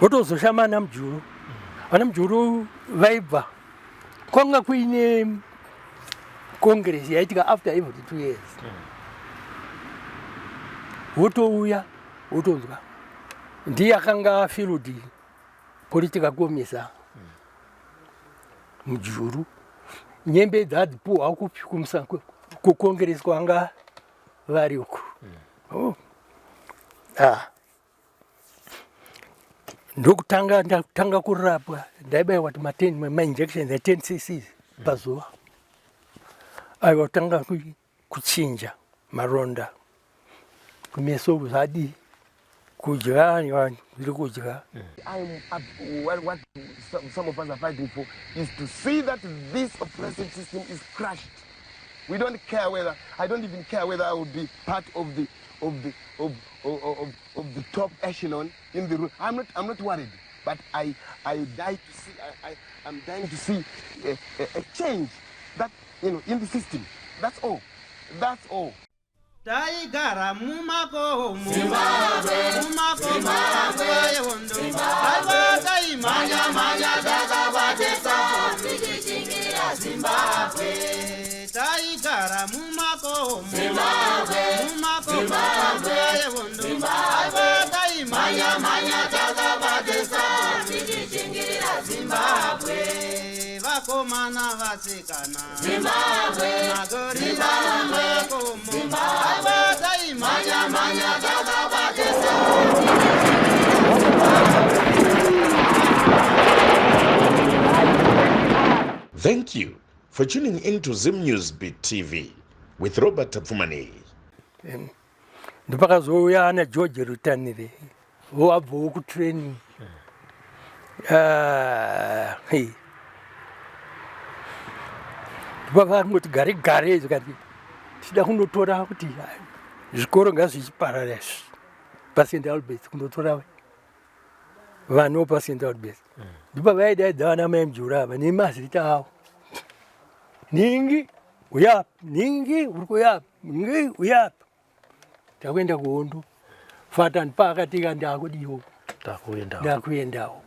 Votozoshama ana Mujuru. Ana Mujuru vaibva kwanga kuine congress yaitika after every 2 years. Votouya votonzwa ndiye akanga field political commissar Mujuru. Nyembe dzadzipuhwa kupi kucongress kwanga vari uku. Oh. Ah. Ndokutanga ndatanga kurapwa, ndaibaiwa kuti mainjections e 10 ccs pazuva. Aiwa, kutanga kuchinja maronda kumeso, zvadii, kudya ndiri kudya. What some of us are fighting for is to see that this oppressive system is crushed. We don't care whether, I don't even care whether I will be part of the top echelon in the room. I'm not worried, but I die to see, I'm dying to see a change in the system. That's all. That's all. Taigara mumakomo, mumakomo nguva yehondo. Aiwa, taimhanya-mhanya takabatesa tichichingira Zimbabwe. Taigara mumakomo, mumakomo nguva yehondo. Aiwa, taimhanya-mhanya takabatesa tichichingira Zimbabwe. Vakomana, vasikana, Zimbabwe, magorira mumakomo. Aiwa, taimhanya-mhanya takabatesa. Thank you for tuning in to Zim News Beat TV with Robert Tafumani. Ndopakazouya ana George Rutanire, wabvawo kutraining. Ah, hey. Ndopavangoti gare gare zvikati tichida kunotora kuti zvikoro ngazvichiparara izvi paSt Albert, kundotora vanhu paSt Albert. Ndipo vaidaidza vana mai Mujuru ava nemazita avo: "Ningi, uyapa! Ningi, uri kuyapa! Ningi, uyapa!" Takuenda kuhondo. Fata ndipaakatika, ndakudiwo. Takuendawo. Ndakuendawo.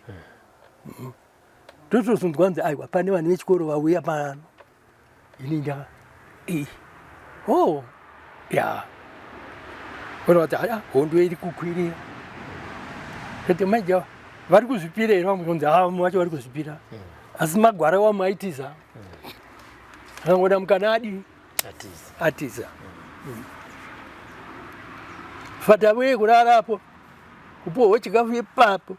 Totozonzwa nzi aiwa, pane vanhu vechikoro vauya pano. Ini nda oh ya, ona kuti aya hondo iri kukwirira. Kati manje vari kuzvipira here? Vamwe kunzi ha, vamwe vacho vari kuzvipira, asi magwara wamwe aitiza, akangoda mukana adi Atiza. Atiza. Fata vuye kurarapo, kupuhwa chikafu ipapo.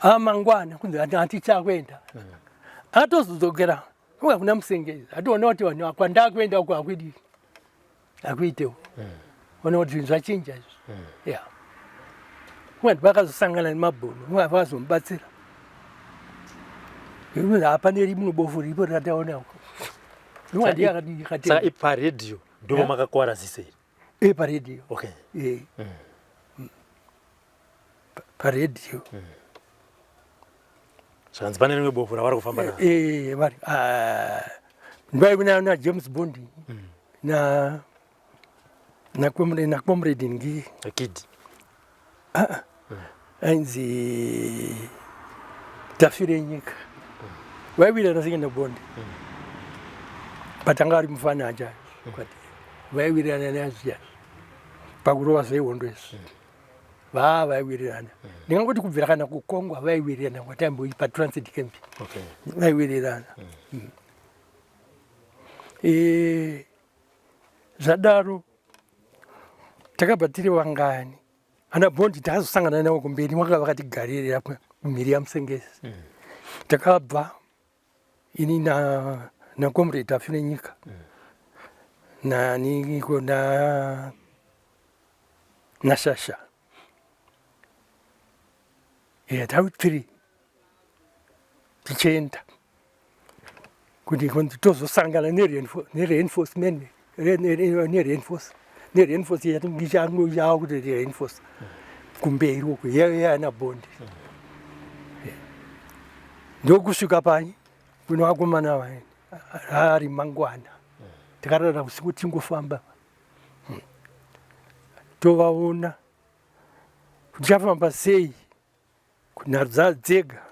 Amangwana kunzi hatichakuenda, atozodzokera uya kuna Musengezi. Ationa kuti vanhu kwandakuenda uko hakwidi, hakuitewo. Ona kuti zvinhu zvachinja izvi. Ya, vanhu vakazosangana nemabhunu, vakazomubatsira. Hapane rimwe bofu ripo rataona uko. Saka iparedhiyo ndo makakwara ziso iri? E, paredhiyo. Okay. Paredhiyo. Zvanzi pane rimwe bofu ravari kufamba naro. Vari ndivai na James Bond na Comrade Ngi. Kid. Ainzi Tafire Nyika. Vaiwirana senge naBond, but anga ari mufana acha vaiwirirana nazviya pakurova zvehondo izvi. Vaiwirirana, ndingangoti kubvira kana kukongwa vaiwirirana, kwataimboi patransit camp. Vaiwirirana. Zvadaro takabva tiri vangani ana Bondi takazosangana navo kumberi, vanga vakatigaririra kumhiri yaMusengezi. Takabva ini naComrade Tafine Nyika naniko na naShasha, tau three, tichienda kuti kunzi tozosangana nereinforcement, nereinforce yavo kuti reinforce kumberi uko yana Bondi. Ndokusvika pani kuno vakomana vai ari mangwana, takarara usiku tingofamba, tovaona. Tichafamba sei kunharo dzadzega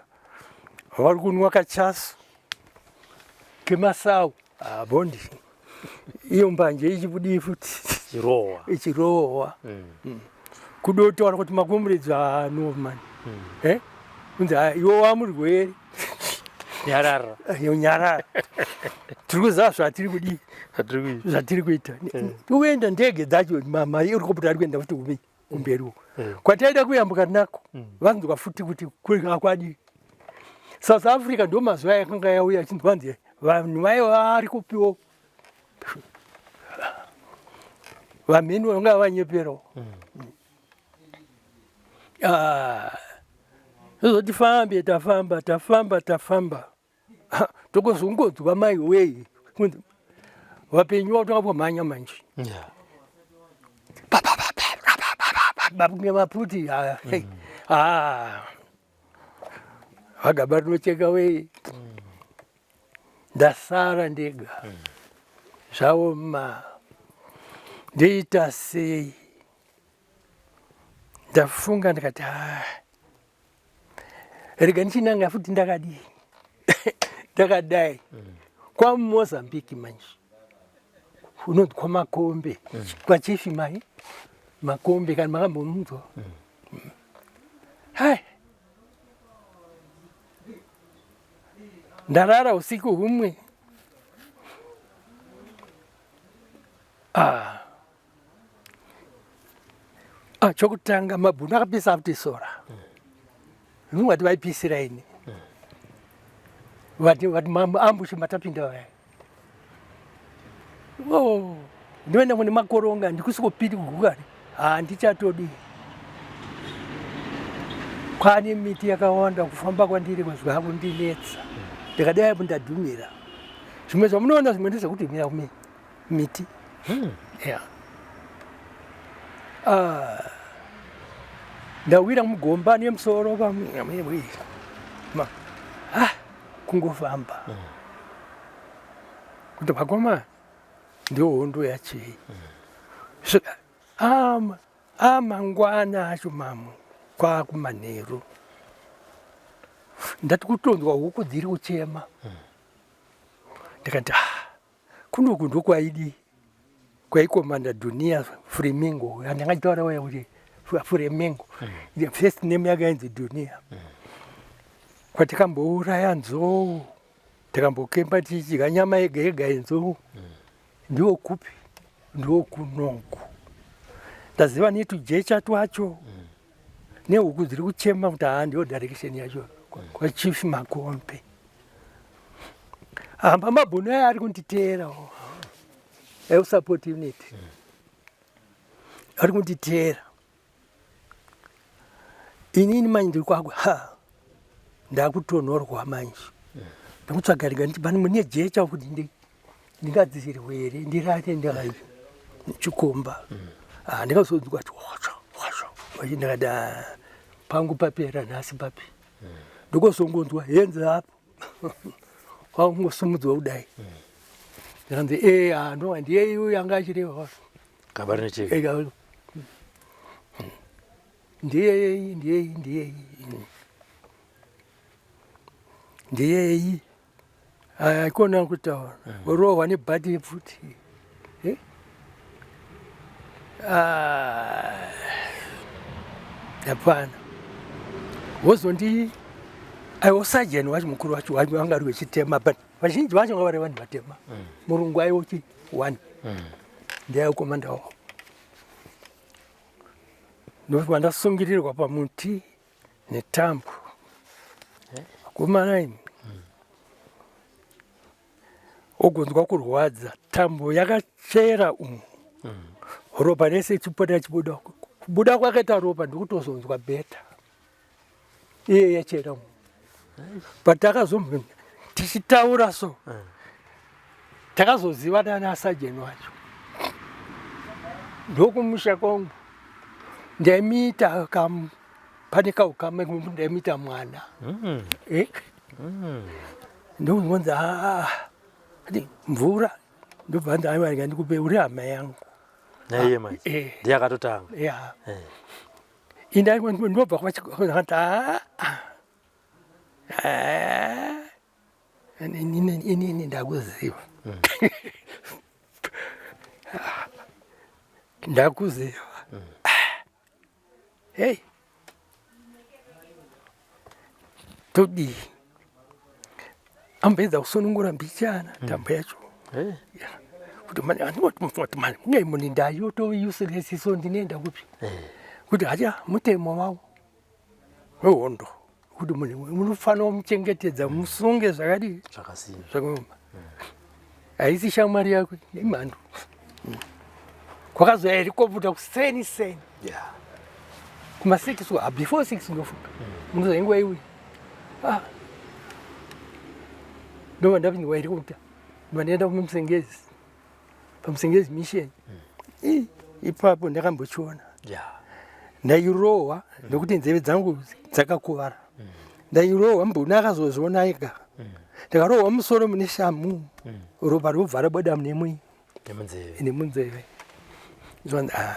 vari kunwa kachasu kemasau abondi iyo mbanje ichibudii futi ichirohwa ichirohwa mm. Kudotaura kuti makomrades ano mani mm. Eh, kunzi iwe wamurwere nyarara eh, nyarara tiri kuziva zvatiri kudii zvatiri kuita eh. Tikuenda ndege dzacho mahelicopter ari kuenda futi kupi kumberi uko eh. Kwataida kuyambuka nako mm. Vanzwa futi kuti kwadi South Africa ndo mazuva yakanga yauya chinzi vanzi vanhu vaiva vari kupiwo vamheni vanga vanyeperawo mm. Ah, zozoti fambe tafamba tafamba tafamba tokozongonzwa mai wei vapenyu vatanga kumhanya manje maputi vagaba rinocheka wei ndasara ndega zvaoma ndoita sei ndafunga ndikati ah, rega ndichinanga futi ndakadii ndakadai mm. kwamozambique manje unonzi kwamakombe mm. Kwachifi mai makombe kana makambomunzwa mm. Hai ndarara usiku humwe ah. Ah, chokutanga mabhunu akapisa futi sora vimwe vati vaipisira ini vati vati ambushi matapinda vaya oh, ndinoenda kune makoronga ndikusvikopiri kugukani handichatodi kwane miti yakawanda kufamba kwandiri kwazvakundinetsa ndikadai apo ndadhumira zvimwe zvamunoona zvimwe ndezvekudhumira kumi miti hmm. Yeah. Ah, ndawira mugomba nemusoro pa ah, kungofamba mm. Kuti vakoma ndiyo hondo yachei mm. Ama amangwana acho mamwe kwakumanheru ndati kutonzwa huku dziri kuchema mm. Ndikati ah, kunoku ndokwaidi kwaikomanda Dunia Flamingo andangachitaura waya kuti Flamingo mm. First name yake yainzi Dunia mm. Kwatikambouraya nzou takambokemba tichidya nyama yega yega yenzou mm. Ndiwo kupi ndiwo kunoku ndaziva netujecha twacho mm. Nehuku dziri kuchema kuti haa ndiyo direction yacho kwachief Makombe hamba mabhunu aya ari kunditeera eusupport unit mm. Ari kunditeera inini manje ndiri kwakwe ha ndakutonhorwa manje ndikutsvaga rega nditi pane mune jecha kuti ndingadzirwe here ndirare ndai chikomba mm. ah, ndikazonzwa kuti washa washa ndikati ah, pangu papera nhasi papi mm. Ndikuzongonzwa henzi apo kwakungosumudzwa kudai mm. Ndikanzi e ah, ndo ndiye iyu yanga achireva gaba rinecheka eh, ndiyeyi ndiyeyi ndiyeyi ndiyeyi aikona kutaura rohwa nebhati yepfuti eh? Ah, hapana wozondi aiwo sajeni wacho mukuru wacho wanga ari wechitema but vazhinji vacho nga vari vanhu vatema mm. Murungu aiwo chi one mm. Ndiye komanda wavo ndobva ndasungirirwa pamuti netambo vakomana imi mm. Ogonzwa kurwadza tambo yakachera umu mm. Ropa rese chipota chibuda kubuda kwakaita ropa ndikutozonzwa beta iye yachera umu but takazombe tichitaura so mm. Takazoziva nana sajeni wacho ndokumusha kwangu ndaimiita kam pane kaukama ndaimiita mwana mm. Eh? Mm. Ndokunzi ah, mvura ndobva ndaiva ndikupe uri hama yangu naiye manje eh. Ndiye akatotanga yeah. Eh. Ndobva kwati inini ndakuziva, ndakuziva. Hei, todii? Ambedza kusunungura mbichana tambo yacho kuti mani kunge muni ndayo to useless, so ndinoenda kupi? Kuti hacha mutemo wavo wehondo kuti munhu munofanira kumuchengetedza, musunge zvakadii? Zvakasimba. Zvakaoma, haisi shamwari yako, imhandu. Kwakazoya helicopter kuseni seni kuma 6, before 6 ndofunga, munoziva inguva iwi. Ah. Ndobva ndapindwa helicopter, ndobva ndaenda kumusengezi, paMusengezi Mission. Ii, ipapo ndakambochiona. Ndairohwa nekuti nzeve dzangu dzakakuvara. Ndairohwa, mbuni akazozviona ega. Ndakarohwa musoro mune shamu, ropa robva rabuda mune mui Nemunzeve. Nemunzeve. Zvanzi, ah,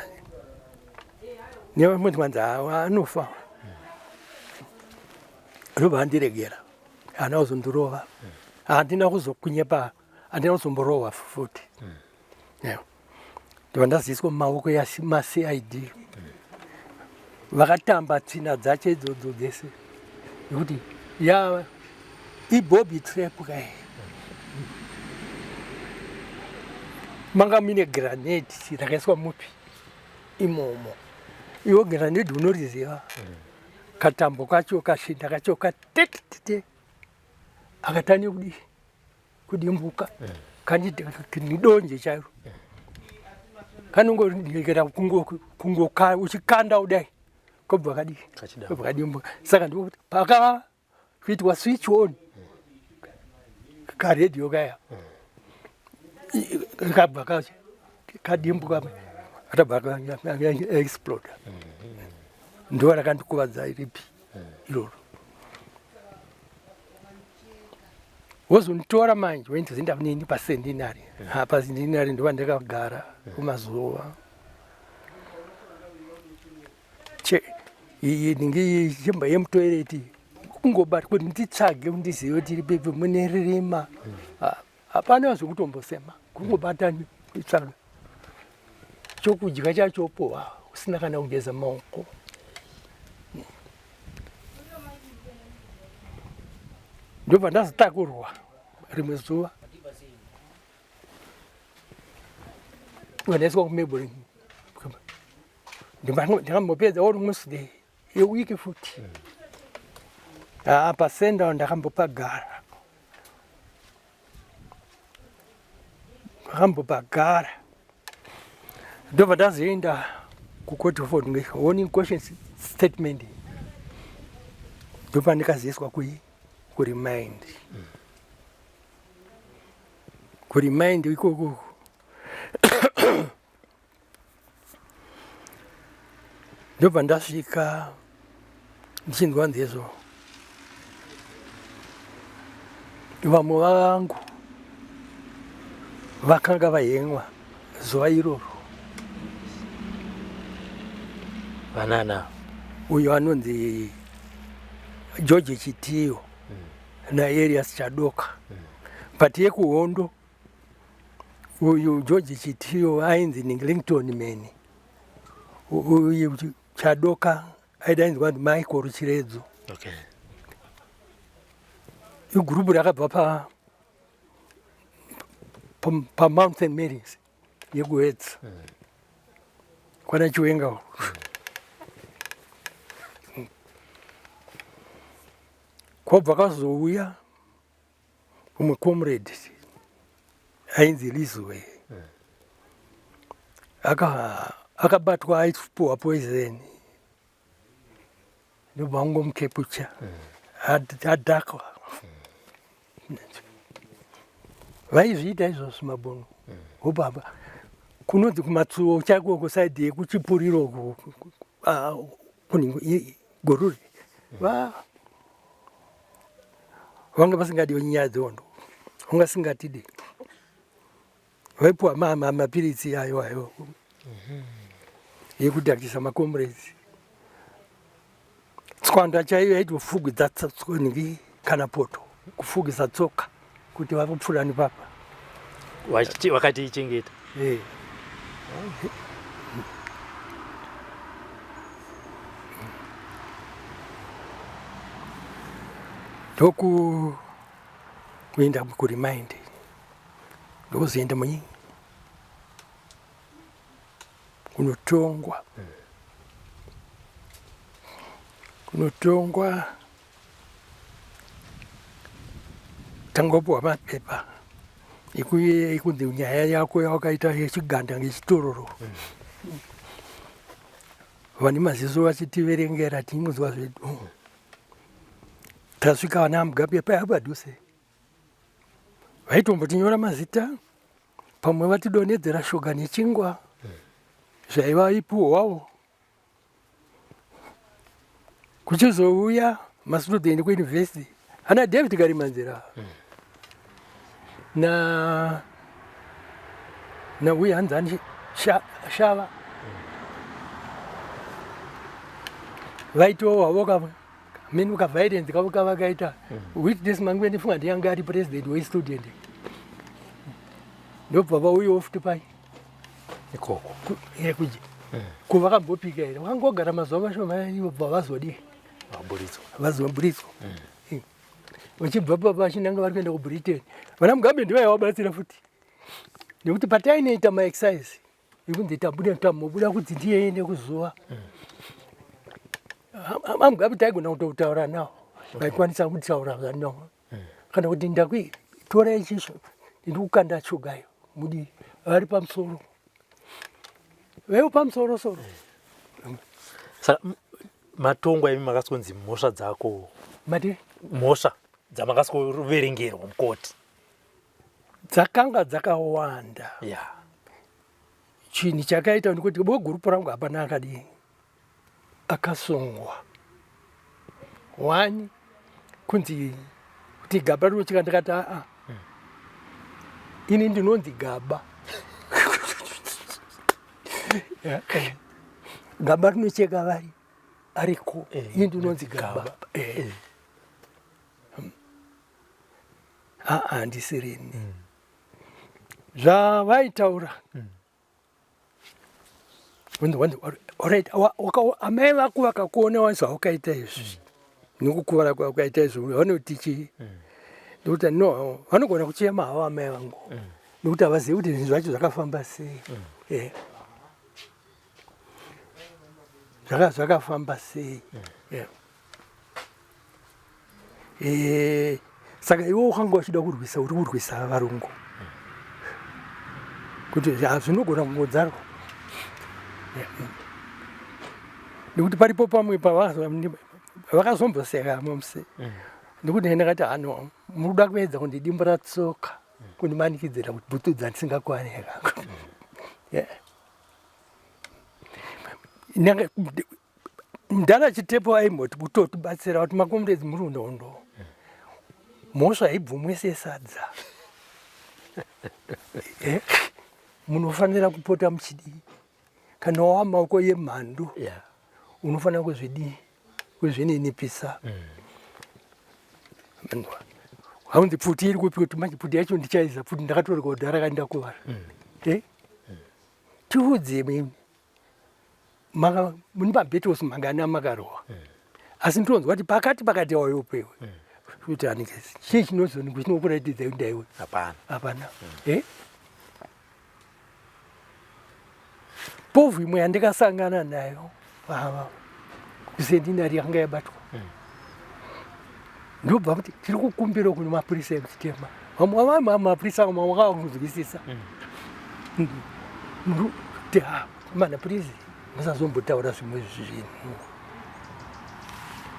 nevamwe kwanzi anofa. Robva andiregera, haana kuzondirova. Handina kuzokunyepa, handina kuzomborohwa futi. Yeah. Ndobva ndaziiswa mumaoko maCID. Vakatamba tsvina dzacho idzodzo dzese nekuti ya ibooby trap kai, manga muine grenade rakaiswa mupi imomo. Iwo grenade unoriziva, katambo kacho, kashinda kacho katetete akatani kudii, kudimbuka kani donje chairo kanongorekera kungoka uchikanda kudai, kobva kadii? Kachidambuka. Kobva kadimbuka. Saka ndikuti paka kuitwa switch on karedhiyo kaya, kabva kadimbuka, katabva explode. Ndo rakandikuvadza ripi iroro. Wozonditora manje waindizoenda neni paCentenary. Ha, paCentenary ndova ndakagara kumazuva iyi ninge chimba yemutoireti, kungobata kuti nditsvage, ndizive kuti iri pepi mune ririma. Hapana zvekutombosema, kungobata kutsvaga chokudya chachopowa usina kana kugeza maoko. Ndobva ndazotakurwa rimwe zuva, ndaiswa kuMabelreign. Ndakambopedza almost the wiki futi. Haa, pasenda ndakambopagara, ndakambopagara. Ndobva ndazoenda kucourt for warning caution statement. Ndobva ndikaziiswa kui kuremand. Kuremand ikoko ndobva ndasvika ndichinzwa nzezvo vamwe vangu vakanga vahengwa zuva iroro. Vanana? Uyo anonzi George Chitiyo naElias Chadoka. But yekuhondo, uyu George Chitiyo ainzi Linton Man, uyu Chadoka aidainzwa kuti Michael Chiredzo. Igurupu rakabva paMount St Marys yekuHedza kwana Chiwenga uku. Kwabva kazouya umwe comrade ainzi Lizwe, akabatwa aipuwa poison, ndobva angomukepucha adhakwa. Vaizviita izvozvo mabhono obaba kunonzi kumatsuwo chako kuside yekuchipuriro uku, goruri va vanga vasingadiwo nyaya dzehondo, vanga singatidi. Vaipuwa mapiritsi ayo ayo yekudhakisa macomrades. Tswanda chaiyo yaitofugidza tsongi kana poto kufugisa tsoka kuti vapfuura nepapa. Vakatiichengeta. Eh. Ndoku kuenda kurimind ndokuzoenda munyi kunotongwa kunotongwa tangopiwa mapepa ekunzi nyaya yako yawakaita yechiganda ngechitororo vane maziso vachitiverengera tinozwa zvedu tasvika vana mugabe paya padhuze vaitombotinyora mazita pamwe vatidonhedzera shuga nechingwa zvaiva ipuhwawo kuchizouya masitudendi kuuniversity ana David Karimanzira na nauya hanzani Shava vaitowawo kamwe mini ukavhairence kavo kavakaita witness mangu ndifunga ndiyanga ari president westudent ndobva vauyawo futi pai ikoko kuji ko vakambopika here vakangogara mazuva mashoma bva vazodii vaburitswa vazoburitswa vachibva papa vachinanga vari kuenda kuBritain vana Mugabe ndivaivabatsira futi nekuti patainoita maexercise yekunzi tabuda tamobuda kuti ndiende kuzuva amugabe taigona kutotaura nawo vaikwanisa kutaura nawo kana kuti ndakutora ichisvo ndikukanda shugayo mudi vari pamusoro vaivo pamusoro soro. Saka matongwa imi makasonzi mhosva dzako mati mhosva dzamakasikoverengerwa mukoti dzakanga dzakawanda ya Chinhu chakaita ndikuti bo gurupu rangu hapana akadii akasungwa one kunzi kuti gaba rinocheka ndikati aa ini ndinonzi gaba gaba rinocheka vari ariko ini ndinonzi gaba aa handisirini zvavaitaura alright amai vako vakakuona zvawakaita izvi nekukuvara kwawakaita izvi vanoti chii nekuti no vanogona kuchema havo amai vangu nekuti havazivi kuti zvinhu zvacho zvakafamba sei eh. Zvakafamba sei yeah. Eh, saka iwe wakanga uchida kurwisa uri kurwisa varungu kuti zvinogona kungodzarwa nekuti paripo pamwe pavakazomboseka momse nekuti ndakati hano muri kuda kuedza kundidimbura tsoka kundimanikidzira kuti bhutsu dzandisingakwane Mdhara Chitepo aimboti kutotibatsira kuti makomrades muri unhondo mhosva haibvumwe sesadza eh, munofanira kupota muchidii kana wava maoko yemhandu yeah. unofanira kuzvidii kuzvininipisa mm. haunzi pfuti iri kupi kuti manje pfuti yacho ndichaiza pfuti ndakatoreka kudhara kandakuvara mm. eh? mm. tiudze mimi maka mune mabattles mangani amakarwa mm. asi ndinonzwa kuti pakati pakati wayopewe mm. kuti anike chii chinozoni chinokuratidza kuti ndaiwe hapana hapana mm. eh? povhu imwe yandikasangana nayo vava kusendinari yanga yabatwa mm. ndobva kuti tiri kukumbira kune mapurisa ekuchitema vamwe vamwe mapurisa vamwe vakakunzwisisa mm. kuti ha mana purizi musazombotaura zvimwe zvinhu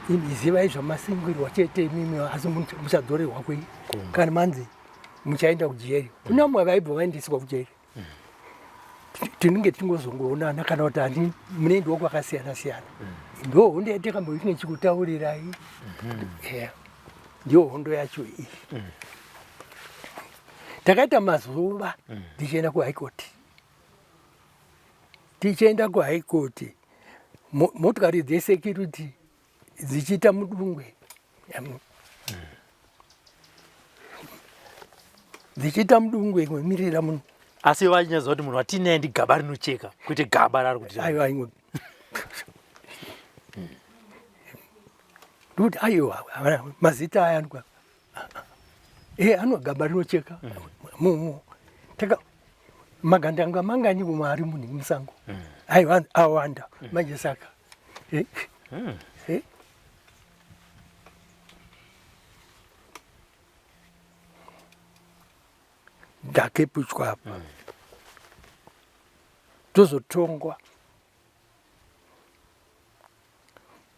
imi zivai zvamasingirwa chete imimi asi muchadzorerwa kwei kana manzi muchaenda kujeri kuna vamwe vaibva vaendeswa kujeri tinenge tingozongoonana kana kuti handi munoendiwa kwakasiyana siyana ndo hondo yatakamboitine chikutaurirai yeah. Ndiyo hondo yacho iyi takaita mazuva ndichienda kuhigh court tichienda kuhigh court motokari dzesecurity. Dzichiita mudungwe. Dzichiita mudungwe wemirira munhu. Asi vachinyaziva kuti munhu watinaye ndigaba rinocheka kwete gaba rari kuti. Aiwa aiwa. Ndikuti aiwa mazita aya anokwa. Eh anogaba rinocheka. Mumu. Taka magandanga mangani kumwe ari munhu musango. Aiwa awanda manje saka. Eh. Eh. Ndakepuchwa apa. Tozotongwa.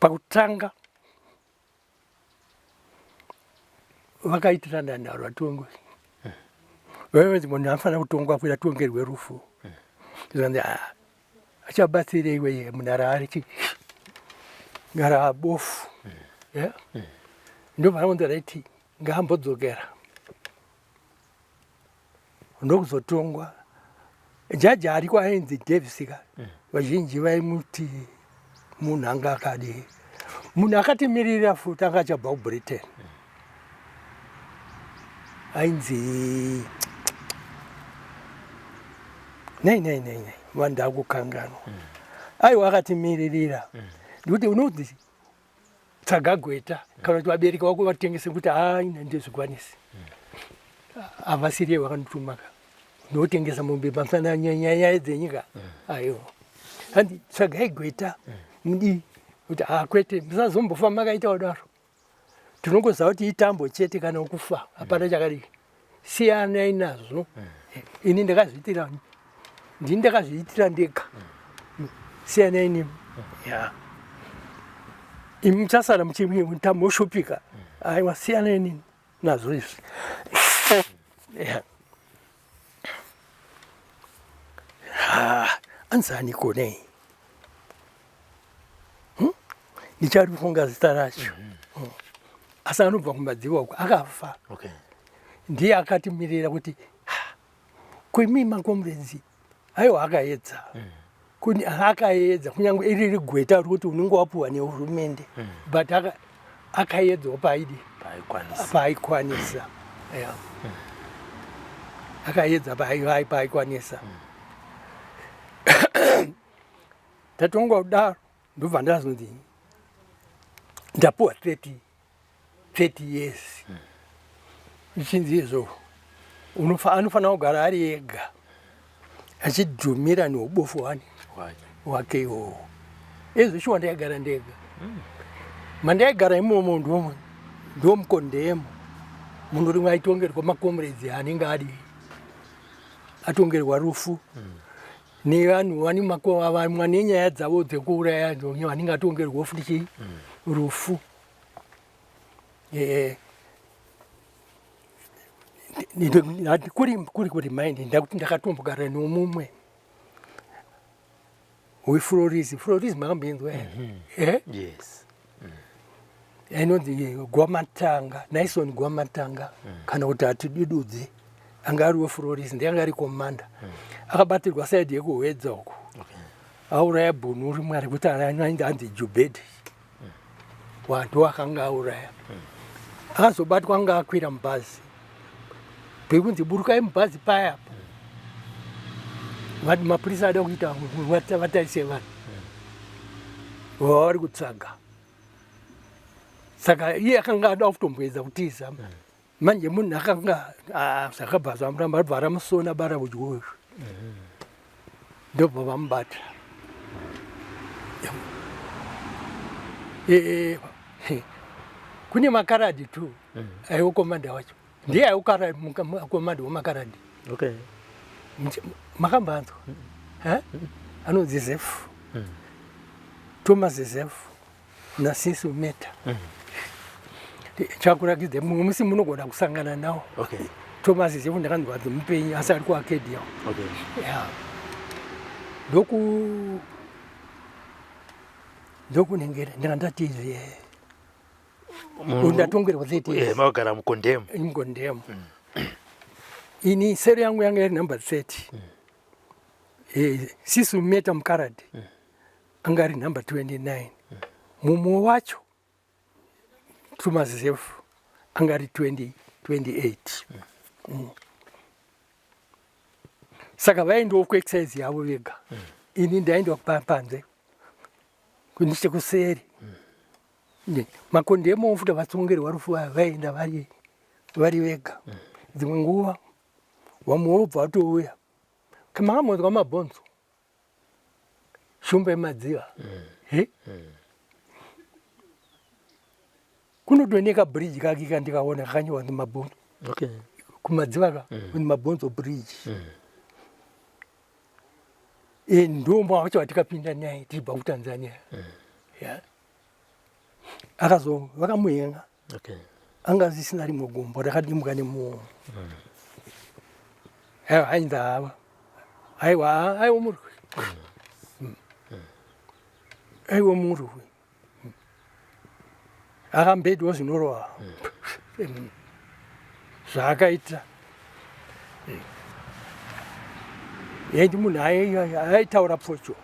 Pakutanga vakaitirana nharo vatongwe vaivanzi munhu anofanira kutongwa kuita tongerwe rufu zvanzi ah, achabatsirei weye munhu araari chi gara bofu yeah? ndobva raiti ngaambodzokera ndokuzotongwa jaji ariko ainzi Davis ka mm. vazhinji vaimuti munhu anga akadii munhu akatimirira futi anga achabva kubritain mm. ainzi nei nei nei nei vanhu ndakukanganwa mm. aiwa akatimiririra ndikuti mm. unonzi tsaga gweta kana kuti vabereki vako vatengese kuti haa ini handizvikwanisi havasiriye vakandituma ka ndotengesa mombe pamusana nyaya dzenyika aiwa handi tsvagai gweta mudii kuti haa kwete musazombofa makaita kudaro tinongoziva kuti itambo chete kana kufa hapana chakadii siyanai nazvo ini ndakazviitira ndini ndakazviitira ndega siyanai nemi ya imi muchasara muchitamoshupika aiwa siyanai nini nazvo izvi ya anzani konei hmm? ndicharifunga zita racho mm -hmm. asi anobva kumadziva uko akafa okay. Ndiye akatimirira kuti kuimi makomredzi aiwa akaedza mm. Kuni akaedza kunyange iri rigweta rekuti unenge wapuwa nehurumende mm. But akaedzawo paaidi paaikwanisa yeah. mm. Akaedza paaikwanisa mm. Tatongwa kudaro ndobva ndazonzi ndapuwa 30 30 years ichinzi izvo anofanira kugara ari ega achidhumira neubofu wani wake iwowo izvo shuwa ndaigara ndega hmm. mandaigara imomo ndomo ndomukondemo munhu rimwe aitongerwa makomredzi anenge adi atongerwa rufu mm. Nevanhu vane makowa vamwe vane nyaya dzavo dzekuuraya vanenge atongerwa futi chii mm. rufu eh, kuri kuri kuri mind ndakuti ndakatombogara nomumwe weflorizi florizi makamboinzwa here mm -hmm. eh? yes mm. Inonzi Gwamatanga, Naison Gwamatanga mm. kana kuti hatidududzi anga ari weflorisi ndiye anga ari komanda mm. akabatirwa saidi yekuhwedza uku okay. auraya bhunu rimwe ari kuti anzi jubedi mm. wandu akanga auraya mm. akazobatwa anga akwira mubhazi pekunzi burukai mubhazi paya apo mm. mapurisa ada kuita vatarise vanhu mm. vavari kutsvaga saka iye akanga ada kutomboedza kutiza mm. manje munhu akanga ah, zvakabva zvamuramba abva ramusona bara kudyo uyu mm-hmm. ndobva vamubata eh, eh, kune makaradhi tu mm. aiwo komanda wacho ndiye aiwo komanda wemakaradhi okay. Makambanzwa mm. Anonzi Zefu mm. Thomas Zefu naSisu Meta mm. Chakurakidza mumwe musi munogona kusangana nawo okay. Thomas Zefu ndakanzwa kuti mupenyu asi ari kuAcadia okay. Yeah. Ndokunengera ndanga ndati izvi ndatongerwa 30 years makagara mukondemu mukondemu mm. Ini sero yangu yanga iri number 30 mm. Eh, Sisu Meta mukaradi mm. Anga ari number 29 mm. Mumwe wacho Trumazefu anga ari 20, 28 mm. Saka vaendawo kuexercise yavo vega mm. Ini ndaendawo panze kuniche kuseri mm. Makondemo futi vatsongerwa rufu vaya vaenda vari vari vega mm. Dzimwe nguva vamwe vobva vatouya kamakamozwa mabhonzo shumba yemadziva mm. He? Mm. Kunotooneka bridge kake kandikaona kakanyorwa nemabhonzo okay. Kumadziva ka mm. Mabhonzo bridge mm. E, ndombo wacho watikapinda naye tichibva kuTanzania mm. Yeah. Akazo vakamuhenga okay. Anga zisina rimwe gombo rakadimuka nemuomo mm. Ainzi hava aiwa aiwa murwi mm. Aiwa murwi akambedwa zvinorova mm. Zvaakaita yaiti munhu aitaura pfocho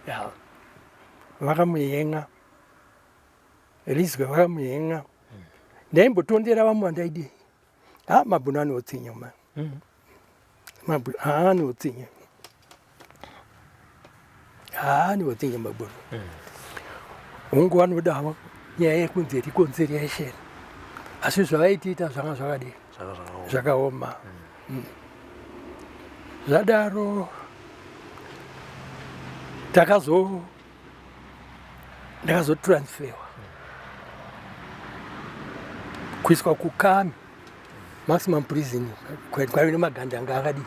ya vakamuhenga rizwe vakamuhenga ndaimbotondera vamwe vandaidii ha mabhunu ane utsinye ma mabhunu ane utsinye ane utsinye mabhunu hongu vanoda nyaya yekunzi reconciliation asi zvavaitiita zvanga zvakadii zvakaoma mm. Zvadaro takazo ndakazotransferwa kuiswa kuKami maximum prison kwaive nemagandanga akadii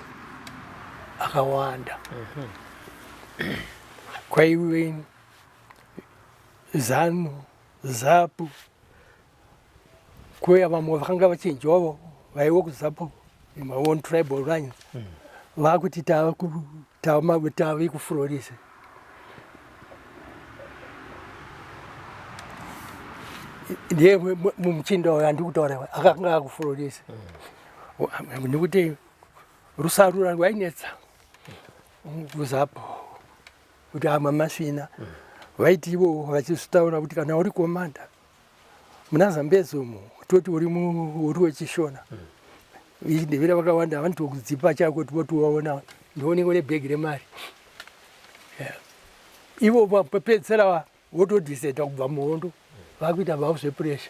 akawanda kwaive ZANU ZAPU kuya vamwe vakanga vachinjwavo vaive kuZAPU maon tribal lines vakuti tave kuFrorisa ndiye mumuchinda uyo andiri kutaura akanga akuFrorisa nekuti rusarura rwainetsa kuZAPU kuti ama masvina vaiti ivo vachizvitaura kuti kana uri commander muna Zambezi umu toti uri uri wechishona ichindevera vakawanda vanotokudzipa chako kuti votiwaona ndioneke une bhegi remari ivo vapedzisira votodhiseta kubva muhondo vakuita vavo zvepuresha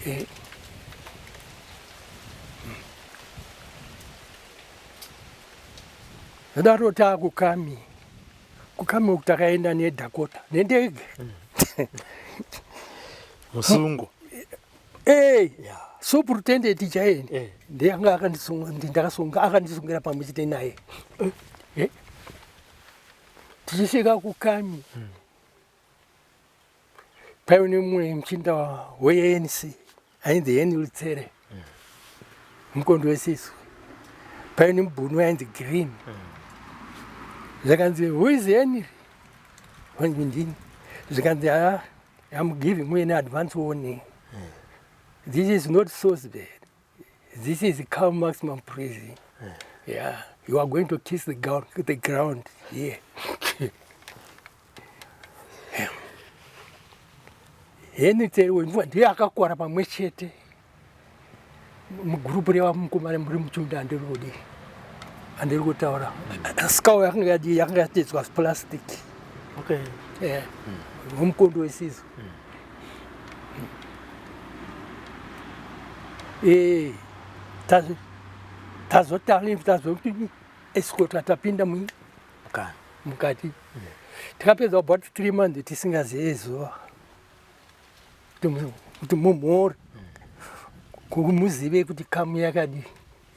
eh. Zvadaro taakuKami kuKami uku takaenda neDakota nendege musungo Hey, superintendent chaende eh. Ndiye anga akandisunga ndakasunga akandisungira pamwe chete naye eh. Tichisvika kuKami mm. Paive nemumwe muchinda weANC ainzi Henry Tsere mm. Mukondo wesisu paive nemubhunu ainzi Green mm. Zvakanzi who is Henry vanzi ndini zvikanzi ah, I'm giving you an advance warning mm. This is not Salisbury, this is Khami maximum prison mm. Yeah, you are going to kiss the ground, the ground here yeah. Henry Tsere ndiye akakora pamwe chete mugurupu revamukomana muri muchunda andiri kudii andiri kutaura skull yakanga yadii yakanga yatedzwa plastic okay yeah mukondo wesizo eh tazo tazotanga tazoti escort tapinda mukati takapedza about 3 months tisingazive zuva kuti mumhori muzive kuti Khami yakadi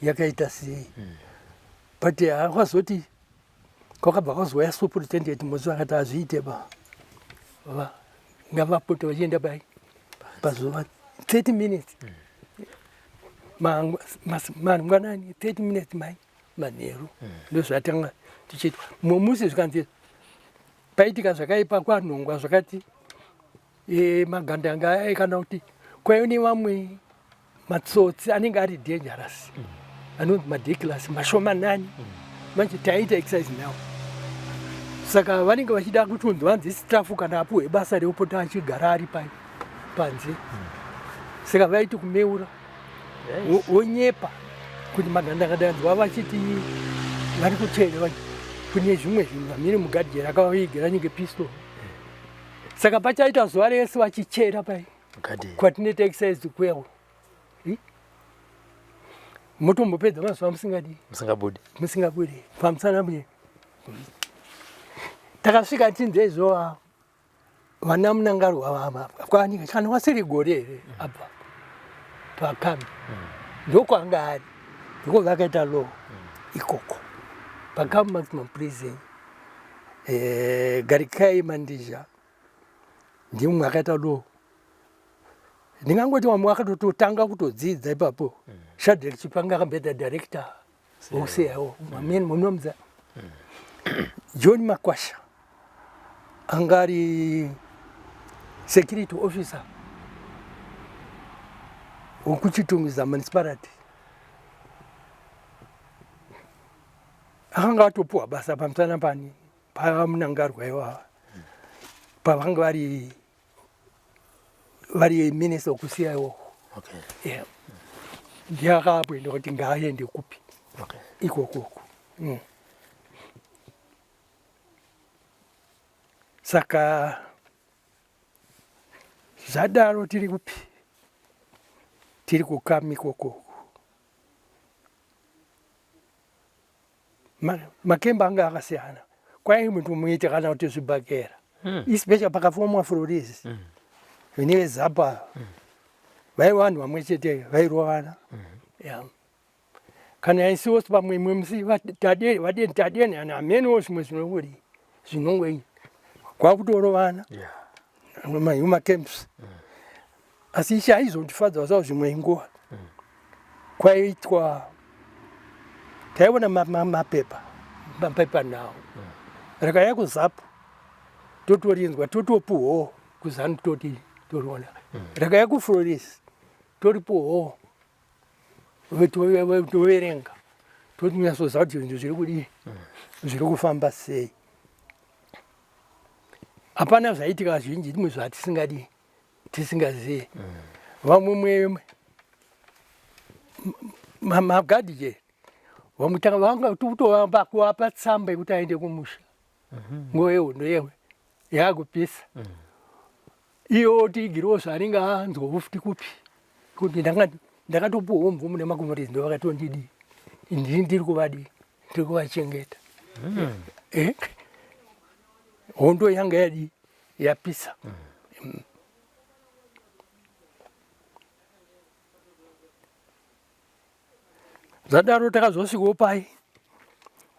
yakaita sei but hakwazoti kwakabva kwazouya superintendent musi akati hazviite ba ngavapote vachienda pai pazuva 30 minutes mangwanani 30 minutes mai manheru ndozvatanga tichiitwa mumwe musi zvikanzi paitika zvakaipa kwanhongwa zvakati e, magandanga aya kana kuti kwaive nevamwe matsotsi anenge ari dangerous anonzi madeclas mashomanani manje taiita exercise nawo. Saka vanenge vachida kutonzi vanzi staff kana apuwe basa rekupota achigara ari panze. Saka vaiti kumeura wonyepa kuti magandanga vachiti vari kuchera kune zvimwe zvinhu vamire mugadheni akavavigira nenge pistol. Saka pachaita zuva rese vachichera pai kwatinoita exercise kuya motombopedza mazuva musingadii musingabudi musingabudi pamusana mune takasvika tinze izvo vana munangarwa kwanika kana wasiri gore here apa pakambi ndokwanga ari ndiko vakaita law ikoko pakambi maximum prison eh, garikai mandizha ndimwe akaita law ndingangoti vamwe vakatototanga kutodzidza ipapo mm. Shadrack Chipanga akamboita director wokuseyawo mamene munomza John Makwasha anga ari security officer wekuChitungwiza municipality akanga atopuwa basa pamusana pani paMnangagwa ivava pavanga vari vari minister wekusiya iwoko okay. yeah. ndiye akapoenda kuti ngaaende kupi okay. ikokoko mm. Saka zvadaro tiri kupi tiri kukami ikokoko makemba anga akasiyana kwai muntu muite kana kuti zvibhakera mm. especially pakafomwa furorisi mm. vene vezapa mm. vaiva vanhu vamwe chete vairovana mm. yeah. Kana isiwo pamwe imwe musi vadeni tadeni ana hamenowo zvimwe zvinongodi zvinongoi kwakutorovana yeah. Macamps mm. Asi ishe aizondifadza zvawo zvimwe inguva mm. Kwaiitwa taiona mapepa mapepa nhau mm. Rakauya kuZapu totorinzwa totopuhwo kuZanu toti toriona mm. Rakauya kuFlorisi toripuhwo toverenga tonyatsoziva kuti zvinhu zviri kudii mm. Zviri kufamba sei hapana zvaitika zvinji timwe zvatisingadii tisingazivi mm. Vamwe mwe magadhijeri vamwe vanga kutovamba kuvapa tsamba yekuti aende kumusha mhm. Nguva yehondo yewe yakupisa mm. Iyo tigiriwo zvaanenge anzwa futi kupi kuti ndakatopuwawo mvumo nemakomorezi ndo vakatondidii ndini ndiri kuvadii ndiri kuvachengeta mm. Eh? Hondo yanga yadii yapisa mm. Zvadaro takazosvikawo pai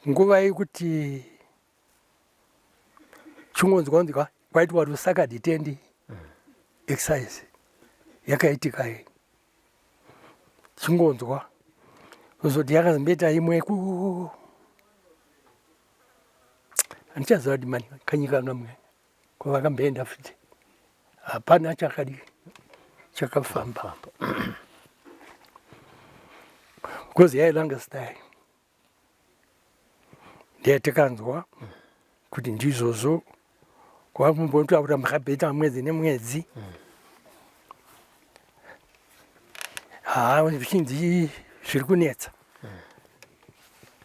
nguva yekuti chingonzwanzwa kwaitwa Lusaka ditendi exercise yakaitika iyi chingonzwa kuzoti yakazomboita imwe ku handichaziva kuti mani kanyika kamwe kwavakamboenda futi hapana chakadi chakafamba because yailanga style ndiye tikanzwa kuti ndizvozvo kwakumbotaura makabheta mwedzi nemwedzi haa zvichinzi zviri kunetsa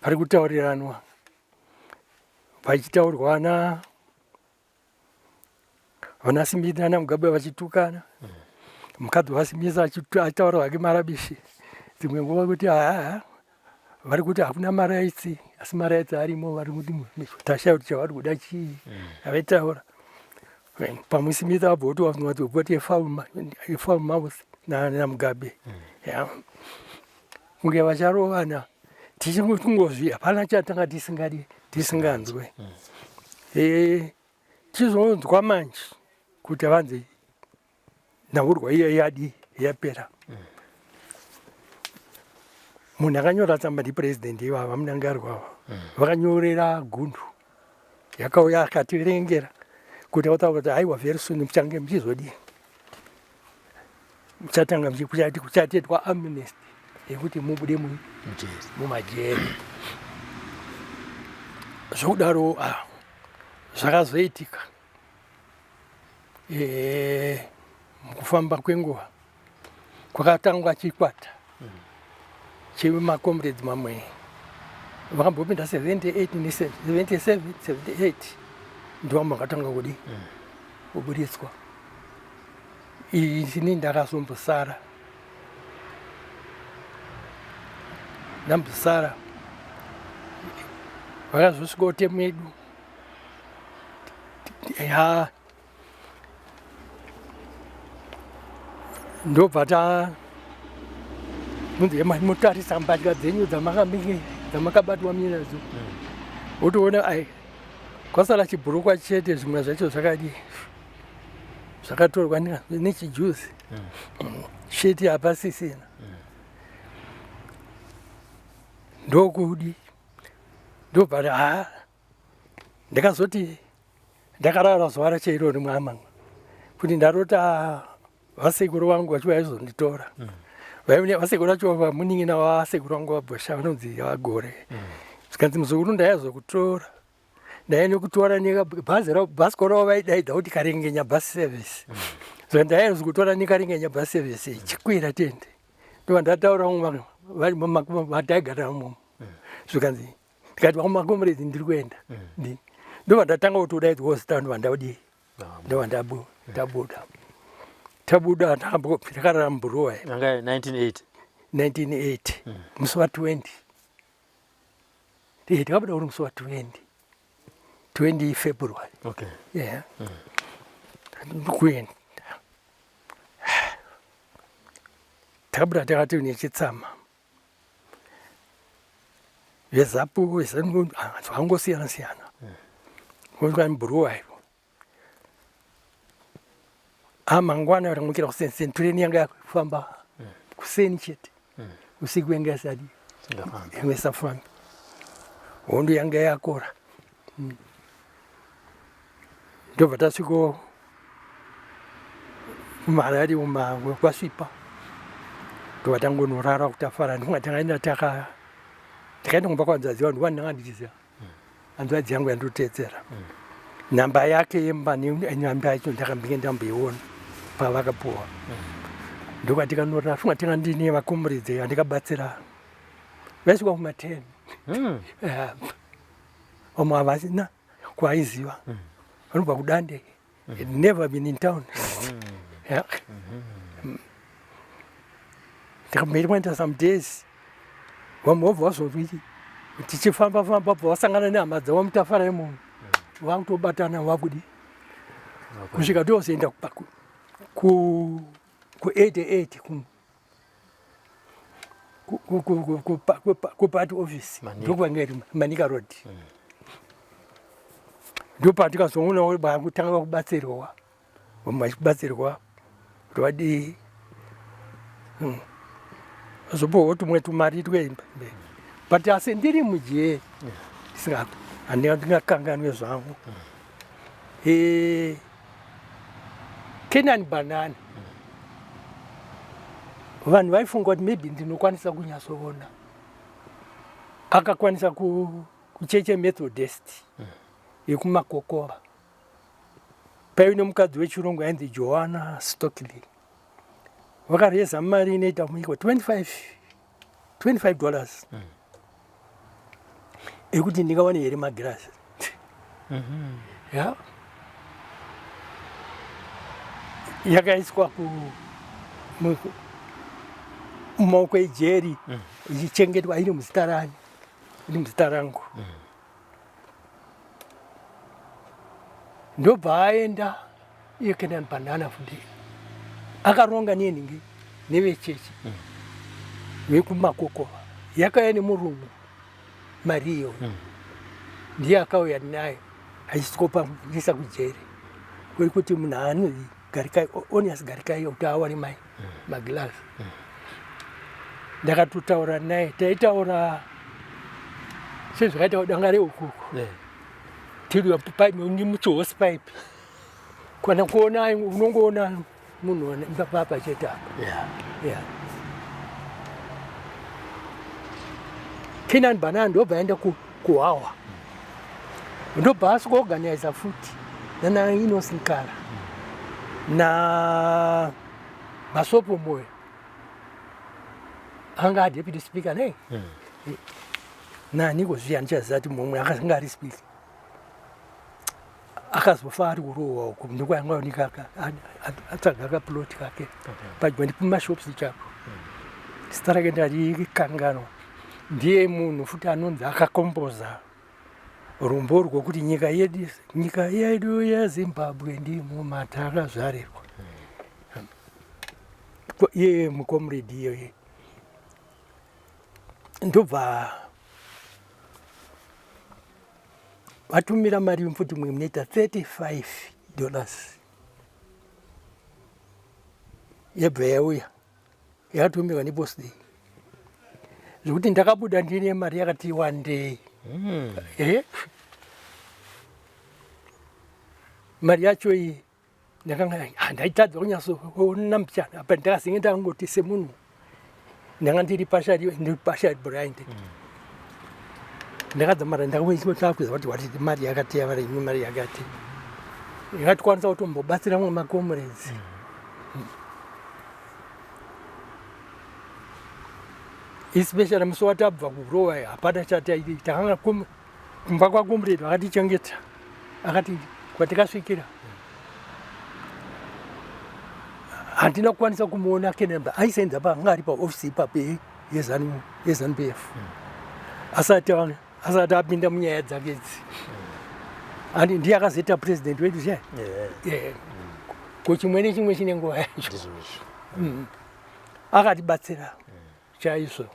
pari kutauriranwa pachitaurwa na vana Smith nana Mugabe vachitukana mukadzi waSmith achitaura hake marabishi dzimwe nguva kuti haa vari kuti hakuna marights asi marights arimo vari kuti tashaya kuti chavari kuda chii avaitaura pamwe Smith abva kuti wati foul mouth naMugabe kunge vacharovana tichingozvi hapana chatanga tisingadi tisinganzwe eh, tizonzwa manje kuti vanzi nhaurwa iya yadi yapera munhu akanyora tsamba ndipurezidendi ivava Mnangagwa ava vakanyorera gundu yakauya akativerengera kuti vataura kuti haiwa very soon muchange muchizodii muchatanga kuchatetwa amnesty yekuti mubude mumajeri zvokudaro ah, Zvakazoitika eh, mukufamba kwenguva kwakatangwa chikwata chemakomrades mamwe vakambopinda 78 ne 77 78 ndovamwe vakatanga kudi kuburitswa. Ini ndakazombosara ndambosara vakazosvikawo temu yedu ya ndobva ta munzi mutarisa mbatya dzenyu dzamakabatwa muinadzo wotoona ai kwasara chibhurukwa chete zvimwe zvacho zvakadii zvakatorwa nechijuzi sheti hapasisina ndokudi ndobva ha ndakazoti ndakarara zuva racho irori mwama kuti ndarota vasekuru vangu vachiuya vaizonditora mm. vasekuru vacho vamunin'ina vasekuru vangu vabhosha vanonzi vagore zvikanzi mm. muzukuru ndaizokutora ndainokutora nebhazi bhasikoro ravo vaidaidza kuti karengenya bus service mm. so ndaizokutora nekarengenya bus service chikwira tende ndobva ndataura vari vataigara umomo zvikanzi ndikati vakumakomuredzi ndiri kuenda mm. ndobva ndatanga kutodaidzwawo zita ndobva ndadii ndobva ndabuda tabuda takarara mubhuruwa 1980 1980 musi wa 20 Eh, takabuda uri musi wa 20 20 February. Okay. Yeah. Ndikuenda. Takabuda takati nechitsama. VeZapu, veZanu, ah, zvakangosiyana siyana. Mm. Mubhuruwa ivo. Ah, mangwana takamukira kuseni seni train yanga yakufamba kuseni chete usiku yanga isadi yanga isafambi hondo yanga yakora ndobva tasviko kumarari kwasvipa ndobva tangonorara kutafara ndinga takaenda taka takaenda kumba kwanzadzi vanhu vandanga ndichiziva hanzvadzi yangu yandotedzera nhamba yake yemba nenhamba yacho ndakambenge ndamboiona pavakapuwa ndokwatikanorara funga tanga ndine vakomuredze vandikabatsira vaisvika kuma 10 eh, vamwe havasina kwaiziva vanobva kudande never been in town. Yeah. Ndakamberi kwaita some days vamwe vobva vazoti tichifamba famba bva vasangana nehama dzavo mutafara imomo vakutobatana vakudi kusvika tozoenda ku 88 kuparty office ndokwanga iri Manica Road ndopatikazoona vakutanga kubatsirwa vamwe vachibatsirwa kuti vadii hmm. vazopiwawo tumwe tumari tweimba but asi ndiri mujee handingakanganwe zvangu eh, Kenan Banana vanhu vaifunga kuti maybe ndinokwanisa kunyatsoona akakwanisa kucheche Methodist yekumakokova paive nemukadzi wechirungu ainzi Joanna Stockley vakareza mari inoita muiko 25 25 dollars ekuti ndingawane here magirazi ya yakaiswa ku mumaoko ejeri ichichengetwa iri muzita rani iri muzita rangu ndobva aenda iye Kenan Banana futi akaronga nenhingi nevechechi vekumakokova yakauya nemurungu mari iyoyo ndiye akauya nayo achisikopa kujeri kuri kuti munhu anonzi Garikai Onias Garikai kuti awane mai magirazi ndakatotaura naye taitaura sezvakaita danga reukuku tiri pipe muchihose pipe kana kuona unongoona munhu papa chete apa yeah. Kenan Banana ndobva aenda kuhawa. Ndobva asikuorganiza futi nana Enos Nkala na Masopo Moyo anga adeputy speaker nei naniko zviya ndichaziva kuti mumwe akanga ari speaker akazofa ari kurohwa uko ndokwaangaoneka atsvaga kaplot kake padyo ndipumashops chapo. Zita rake ndarikanganwa. Ndiye munhu futi anonzi akakomboza rumbo rwokuti nyika yedu, nyika yedu yeZimbabwe ndimo matakazvarirwa. Iye mukomredi iyoye ndobva vatumira mari futi mwe munoita 35 dollars yebva yauya yakatumirwa neposday zvekuti ndakabuda ndine mari yakati wandei. Mari yacho iyi ndakanga handaitadza kunyatsoona mbichana apa, ndakazenge ndangoti semunhu ndanga ndiri pashari, ndiri pashari blind. Ndakadzamara ndakakuziva kuti wati mari yakati yava imwe mari yakati yakatikwanisa kutombobatsira mwe macomrades, especially musi watabva kurowa hapana chataiti. Takanga kumba kwacomrade vakatichengeta, akati kwatikasvikira handina kukwanisa kumuona kenemba aisenza pa anga ari paofisi ipapo yeZANU PF asati apinda munyaya dzake idzi. Andi ndiye akazoita president wedu zviya. Ko chimwe nechimwe chine nguva yacho. Ndizvo izvo. Akatibatsira chaizvo.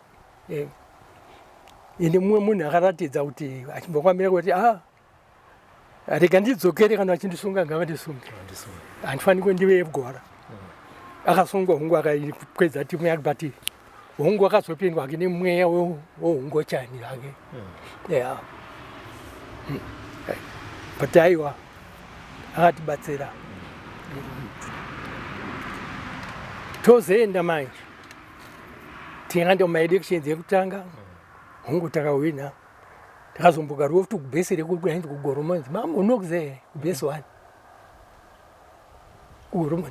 Ende mumwe munhu akaratidza kuti achibva kwamira kuti a rega ndidzokere, kana vachindisunga ngavandisunge, handifaniri ndive gwara. Akasungwa hungu, akakwedza timu yake, but hungu akazopindwa hake nemweya wohungochani hake ya. But aiwa, akatibatsira. Tozoenda manje tingaenda mumaelections ekutanga, hungu takahwina. Takazombogarwa futi kubhesi rekuainzi kuGoromonzi. Mama unokuziva here kubhesi one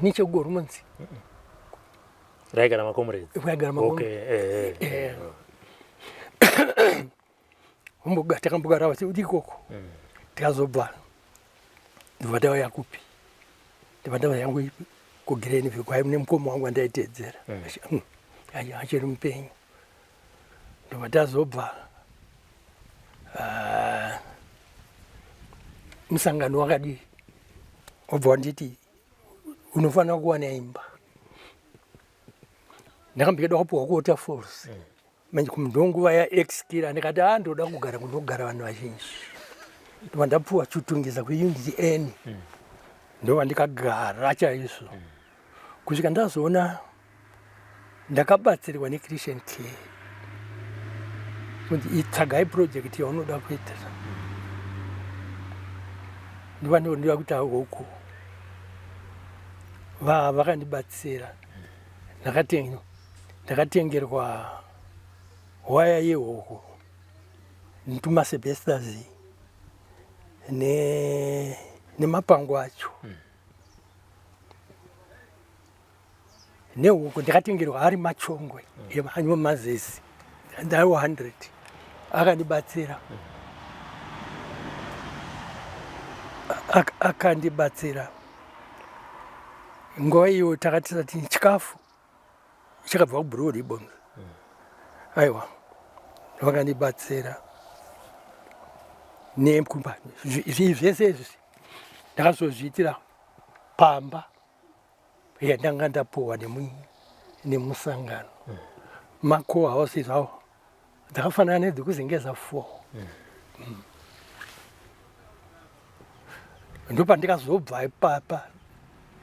nechekuGoromonzi? Raigara macomrades. Kwaigara Okay, Takambogara kuti ikoko. Tikazobva, ndobva tauya kupi, ndobva ndauya yangu kuGlenview kwai nemukoma wangu andaiteedzera achiri mupenyu. Ndobva tazobva, ah, musangano wakadii, wabva wanditi unofanira kuwana imba. Ndakambikeda kupiwa kuWaterfalls manje ndonguva yaexkira. Ndikati a ndoda kugara kunogara vanhu vazhinji. Ndobva ndapuwa Chitungwiza kuunit N, ndobva ndikagara chaizvo kusvika ndazoona ndakabatsirwa neChristian Care kuti itsvagai project yaunoda kuita. Ndobva ndondiva kuita huku, vakandibatsira. Ndakatengerwa waya yehuku netumaasbestos nemapango acho nehuku. Ndakatengerwa ari machongwe mm. mazezi ndaiwo 100. Akandibatsira, akandibatsira. Nguva iyo takati chikafu chakabva kuBlue Ribbon. Aiwa, vakandibatsira nekumba. Zvi zvese izvi ndakazozviitira pamba yandanga ndapuwa nemusangano, maco houses awo dzakafanana nedzekuZengeza 4. Ndopandikazobva ipapa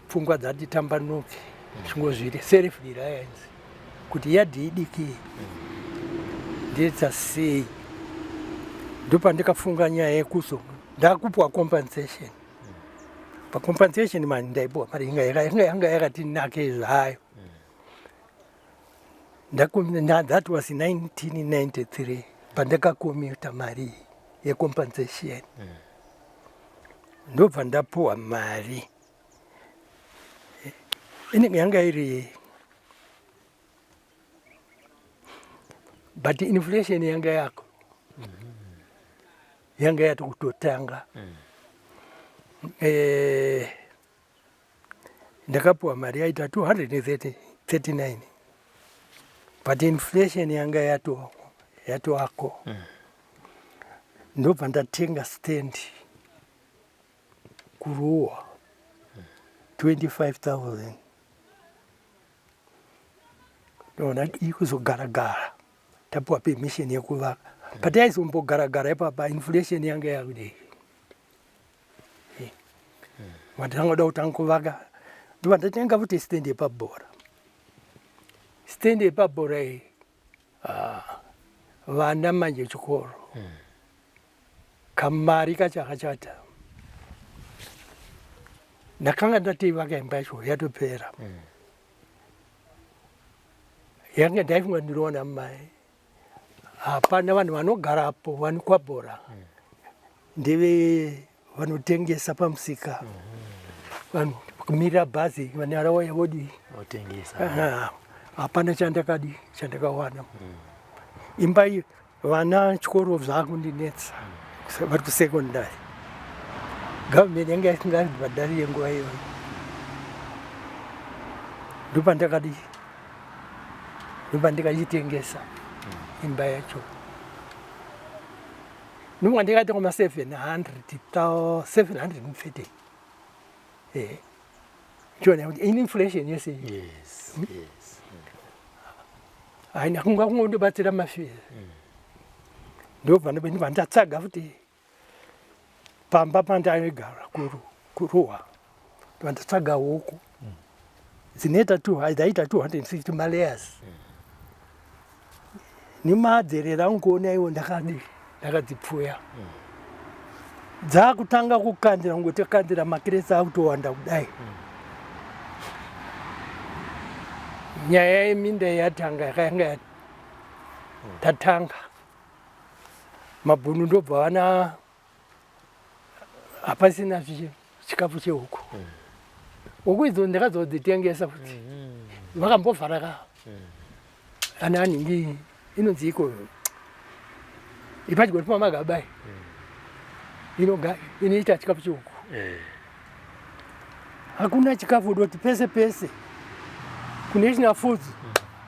pfungwa dzati tambanuke, chingozviite self reliance kuti yadhi idiki ndoita sei. Ndopandikafunga nyaya yekuzo ndakupiwa compensation. Pacompensation mani ndaipiwa mari inga yakati nake zvayo. That was 1993 pandakakomuta mari yecompensation. Ndobva ndapuwa mari inenge yanga iri, but inflation yanga yako yanga yati kutotanga. Ndakapuwa mari yaita 239, but inflation yanga yatoako. Ndobva ndatenga stand kuRuwa, 25,000. Ndoona iri kuzogaragara, tapuwa permission yekuvaka. Pataizombogaragara ipapa, inflation yanga yakudei, vatangoda kutanga kuvaka. Ndobva ndatenga futi stand yepabhora. Stand yepabhora iyi, ah, vana manje chikoro, kamari kacho akachata. Ndakanga ndatoivaka imba yacho yatopera. Yange ndaifunga ndinoona mai, hapana vanhu vanogarapo vanokwabhora, ndeve vanotengesa pamusika, vanhu kumirira bhazi, vanhu vodii? Otengesa. Hapana chandakadi chandakawana. Imba iyi, vana chikoro zvakundinetsa, vari kusekondari, government yanga isingabhadharire nguva iyoyo. Ndopandakadi ndopandikachitengesa imba yacho. Ndobva ndikaita kuma 700, 730. Chiona kuti in inflation yese iyi haina kunga kungondobatsira mafees. Ndobva ndobva ndatsaga futi pamba pandaigara kuRuwa. Ndobva ndatsaga huku dzinoita dzaita 250 malayers nemadzerera angu. Iwo ndakadi ndakadzipfuya, dzakutanga kukandira, kungoti kandira, macrates akutowanda kudai. Nyaya yeminda yatanga, yakanga tatanga. Mabhunu ndobva vana hapasina chikafu chehuku. Huku idzo ndakazodzitengesa futi. Vakambovhara ka ana anhingi, inonzi iko ipadyo pamagaba, inoita chikafu chehuku. Hakuna chikafu, doti pese pese kuNational Foods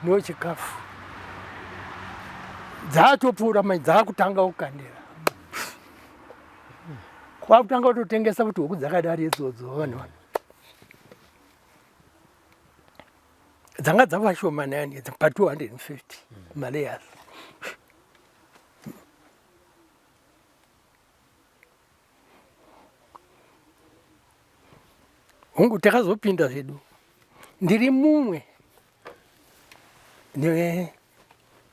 no chikafu. Dzatopfuura mai, dzakutanga kukandira, kwakutanga kutotengesa kuti huku dzakadari idzodzo. Vanhu dzanga dzava shomanani pa250 malayers. Hongu, takazopinda zvedu. Ndiri mumwe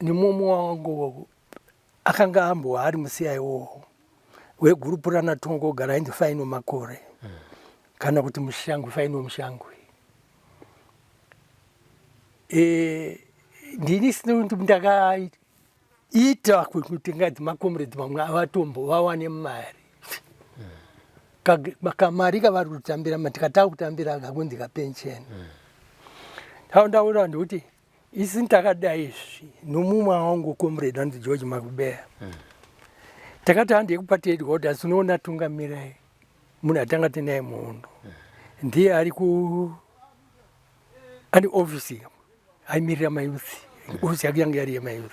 nemumwe wangu akanga ambova ari muCIO wegurupu ranaTongogara, ainzi Faino Makore, kana kuti Mushangwi, Faino Mushangwi. Ndini ndakaita kuti ngadzi macomrades mamwe avatombo vawane mari. Kamari kavari kutambira, matikatava kutambira kakunzi kapension. Taundaura ndikuti isi takadai izvi nomumwe wangu comrade anzi George Makubeya. Takati handei kuparty headquarters, tinoona tungamirai munhu atanga tinaye muhondo, ndiye ari ku ane ofisi, aimirira mayouth. Ofisi yake yanga yari yemayouth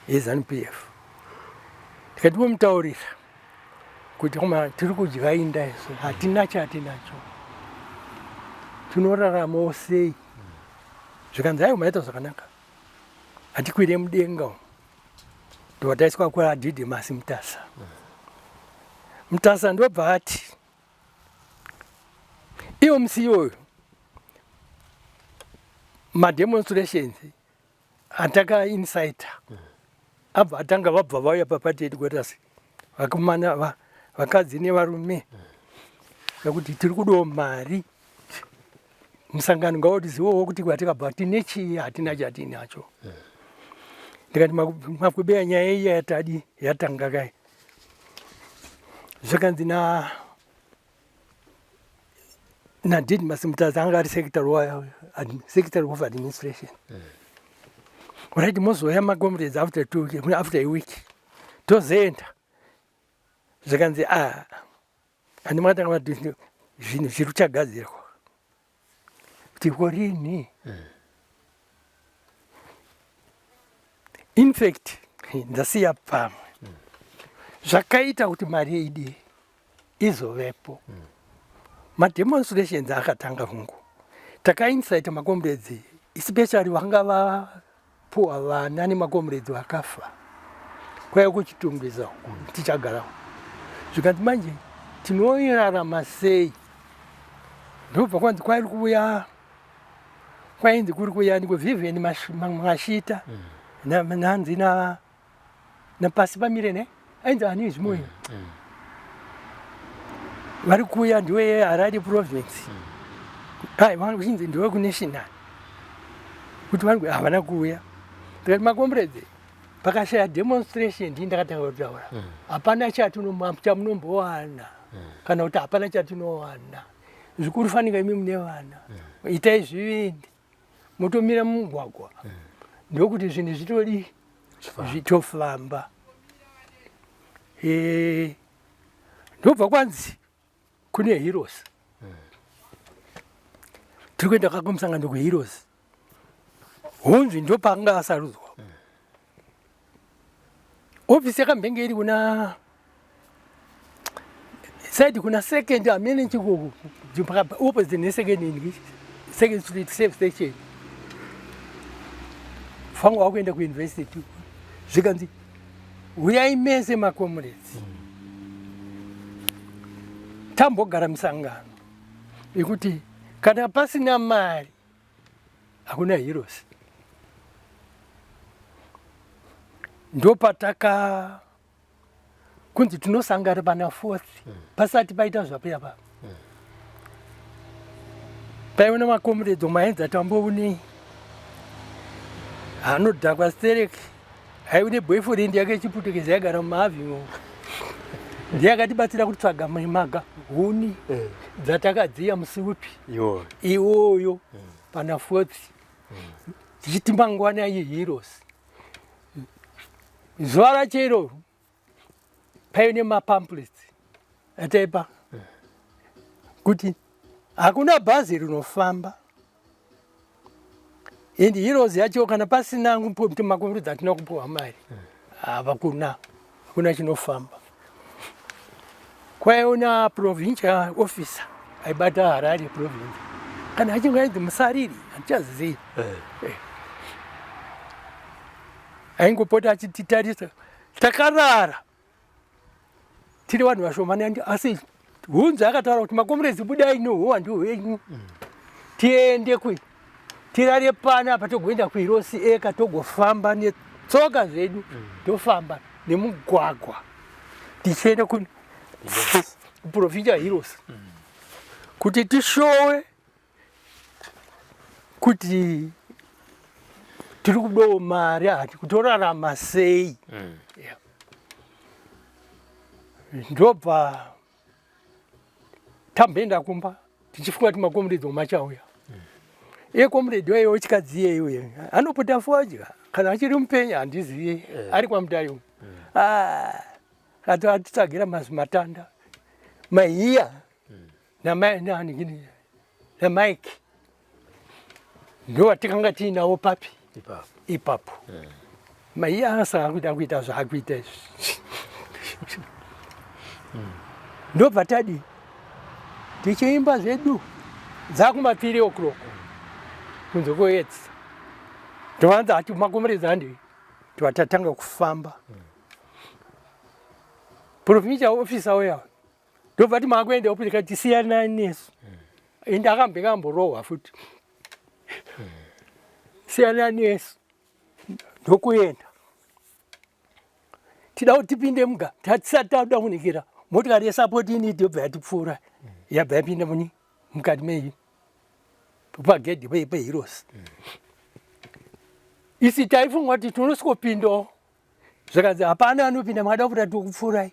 yeZANU PF. Tikati vomutaurira kuti koma tiri kudya inda isu, hatina chatinacho, tinoraramawo sei? Zvikanzi, aiwa, maita zvakanaka, hatikwire mudenga umu. Ndobva taiswa kwaDidymus Mutasa. Mutasa ndobva ati iwo musi iyoyo mademonstrations ataka-incita abva atanga, vabva vauya paparty headquarters, vakomana, vakadzi nevarume, nekuti tiri kudawo mari. Musangano ngautizivowo kuti kwatikabva tine chii, hatina chatinacho. Ndikati, Makubeya, nyaya iya yatadi yatanga kai." Zvakanzi na naDidmas Mutasa anga ari secretary wa secretary of administration. Right, mozouya macomrades after 2, after a week tozoenda. Zvikanzi a handi makatanga vati zvinhu zviri kuchagadzirwa kuti korini. In fact, ndasiya pamwe zvakaita kuti mari idi izovepo. Mademonstrations akatanga hungu, takaincita macomrades, especially vanga vapuwa vana nemacomrades vakafa kwaiva kuChitungwiza uku tichagarawo. Zvikanzi manje tinoirarama sei? Ndobva kwanzi kwairi kuuya, kwainzi kuri kuuya ndiko Vivian Mashita nanzi na napasi pamire ne ainzi ani zvimwe vari kuuya, ndiwe Harare Province. Ai, vachinzi ndiwe kunational kuti vanhu havana kuuya. Tikati macomrades, pakashaya demonstration, ndii ndakatanga kutaura, hapana chamunombowana kana kuti hapana chatinowana zvikuru. Fanika imi mune vana, itai zvivindi mutomira mumugwagwa, ndokuti zvinhu zvitodi zvitofamba. Ndobva kwanzi kune Heroes, tiri kuenda kakumusangano kuHeroes. Hunzvi ndopanga asarudzwa. Ofisi yakambenge iri kuna side kuna Second amene chikuku opposite neSecond, Second Street safe station. Fanga wakuenda kuuniversity. Zvikanzi uyai mese macomrades, tambogara misangano yekuti kana pasina mari hakuna Heroes. Ndopataka kunzi tinosangana pana fourth pasati paita zvapeya pa paiona macomrades maenza tambounei anodhakwa stereki, aiune boyfriend yake yechiputukezi yaigara mumaavimo, ndiye akatibatsira kutsvaga maga huni dzatakadziya musi upi iwoyo pana fourth, tichiti mangwana yeHeroes. Zuva racho iroro paine mapamphlets ataipa kuti hakuna bhazi rinofamba and Heroes yacho kana pasina kuti makomrades hatina kupiwa mari, havakuna, hakuna chinofamba. Kwaiona provincial officer aibata Harare Province, kana achinge ainzi Musariri, handichazivi. Aingopota achititarisa takarara tiri vanhu vashomani, asi hunzi akataura kuti macomrades budai nohuwandu hwenyu tiende kui tirare pana apa, togoenda kuHeroes Acre, togofamba netsoka zvedu, tofamba nemugwagwa tichienda kuprovincial Heroes kuti tishowe kuti tiri kudawo mari, hati kutorarama sei. Yeah. Ndobva tamboenda kumba tichifunga kuti macomrades machauya. Iye comrade waiye wechikadzi iyeyo uye anopota fodya kana achiri mupenya, handizivi, ari kwaMutayo. Ah, atitsvagira mazimatanda maiya naMike, ndo vatikanga tiinawo papi ipapo. Maiya asaka kuita kuita zvaakuita izvi. Ndobva tadi tichiimba zvedu dzakuma 3 o'clock kunze kwoedza, tovanza ati macomrades handi tova tatanga kufamba. Provincial officer uya ndobva ti makuenda upi? Tikati siyanai nesu. Ende akambenge amborohwa futi. Siyanai nesu. Ndokuenda tida kuti tipinde muga, tatisati takuda kunikira motikari yesupport unit yobva yatipfuura, yabva yapinda muni mukati mei pagedhi peHeroes. Isi taifunga kuti tinosvikopindawo, zvakanzi hapana anopinda, makada kupinda tokupfuurai.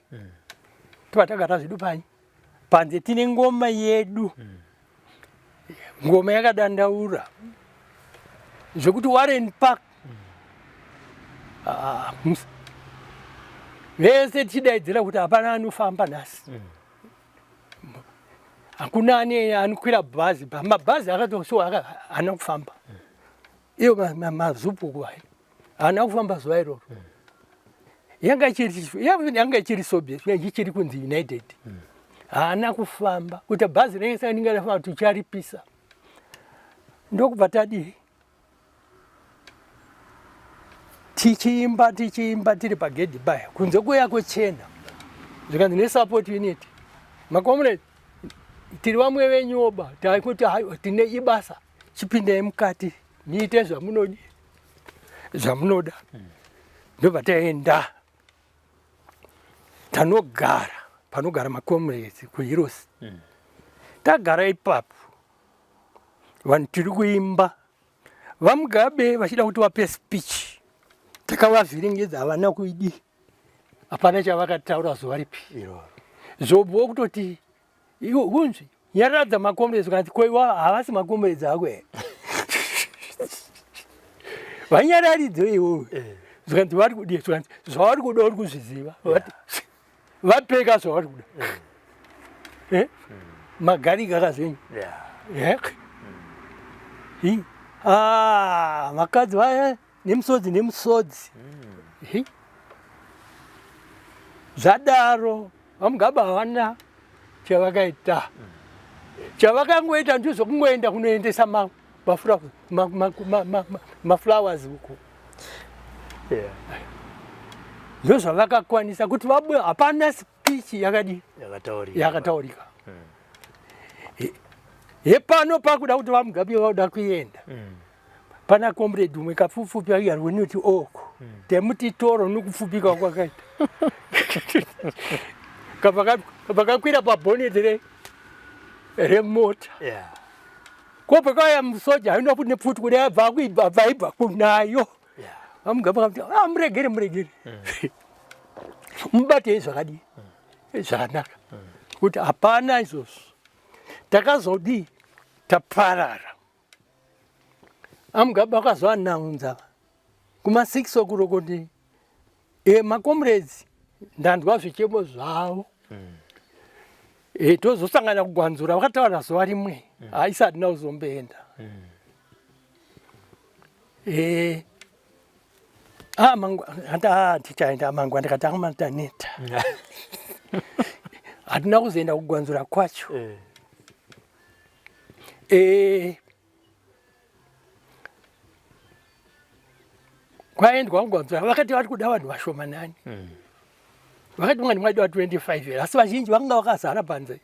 Tobva tagara zvedu panyi panze tine ngoma yedu. Ngoma yakadandaura zvekuti Warren Park ah, vese tichidaidzira kuti hapana anofamba nhasi. Hakuna ane anokwira bhazi, mabhazi akatosiwa haana kufamba. Iyo mazupuku ayo haana kufamba zuva iroro. Yanga ichiri Soviet, ichiri kunzi United. Haana kufamba kuti bhazi rese rinenge rafamba ticharipisa. Ndokubva tadii? Tichiimba tichiimba tiri pagedhi paya kunze kuya kwechena zvikanzi nesupport unit makomrade tiri vamwe venyuoba taikuti tine ibasa chipindai mukati muite zvamunodi zvamunoda ndobva taenda tanogara panogara macomrades kuheroes tagara ipapo vanhu tiri kuimba VaMugabe vachida kuti vape speech takavavhiringidza havana kuidii hapana chavakataura zuva ripi iroro zvobvo kutoti iwe hunzvi nyaradza makomrades kanti koiwa havasi makomrades ako here vanyararidze iwewe Eh. zvikanzi vari kudii zvikanzi zvavari kuda uri kuzviziva Vati, vapeka zvavari kuda Eh? Magarika kazvenyu. Yeah. Eh? Ah, vakadzi vaya nemusodzi nemusodzi. Mm. Zvadaro VaMugabe havana chavakaita. Mm. Chavakangoita ndizvo kungoenda kunoendesa ma maflowers uko. Yeah. Ndozvavakakwanisa kuti vabuya hapana speech yakadii yakataurika yakataurika mm. Hepano pakuda kuti vaMugabe vakuda kuenda pana comrade umwe kapfupfupi aigarwenoti oko temuti toro nokupfupika kwakaita kabva kakwira paboneti re remota yeah. ko pakauya musoja haina kuti nepfuti kudai abva akuibva abva aibva kunayo Yeah. VaMugabe vakamuti ah, muregere muregere mubatei zvakadii zvakanaka kuti hapana izvozvo takazodii taparara amugabe akazoanaunza kuma 6 o'clock kuti e macomrades ndanzwa zvichemo zvavo e, tozosangana kugwanzura vakataura zuva rimwe haisi hatina kuzomboenda e, ah, mangwa tichaenda mangwa ndikati amana taneta hatina kuzoenda kugwanzura kwacho Eh. e, kwaendwa kugwanzura vakati vari kuda vanhu vashomanani vakati mwana mwaidiwa 25 here asi vazhinji vakanga vakazara panze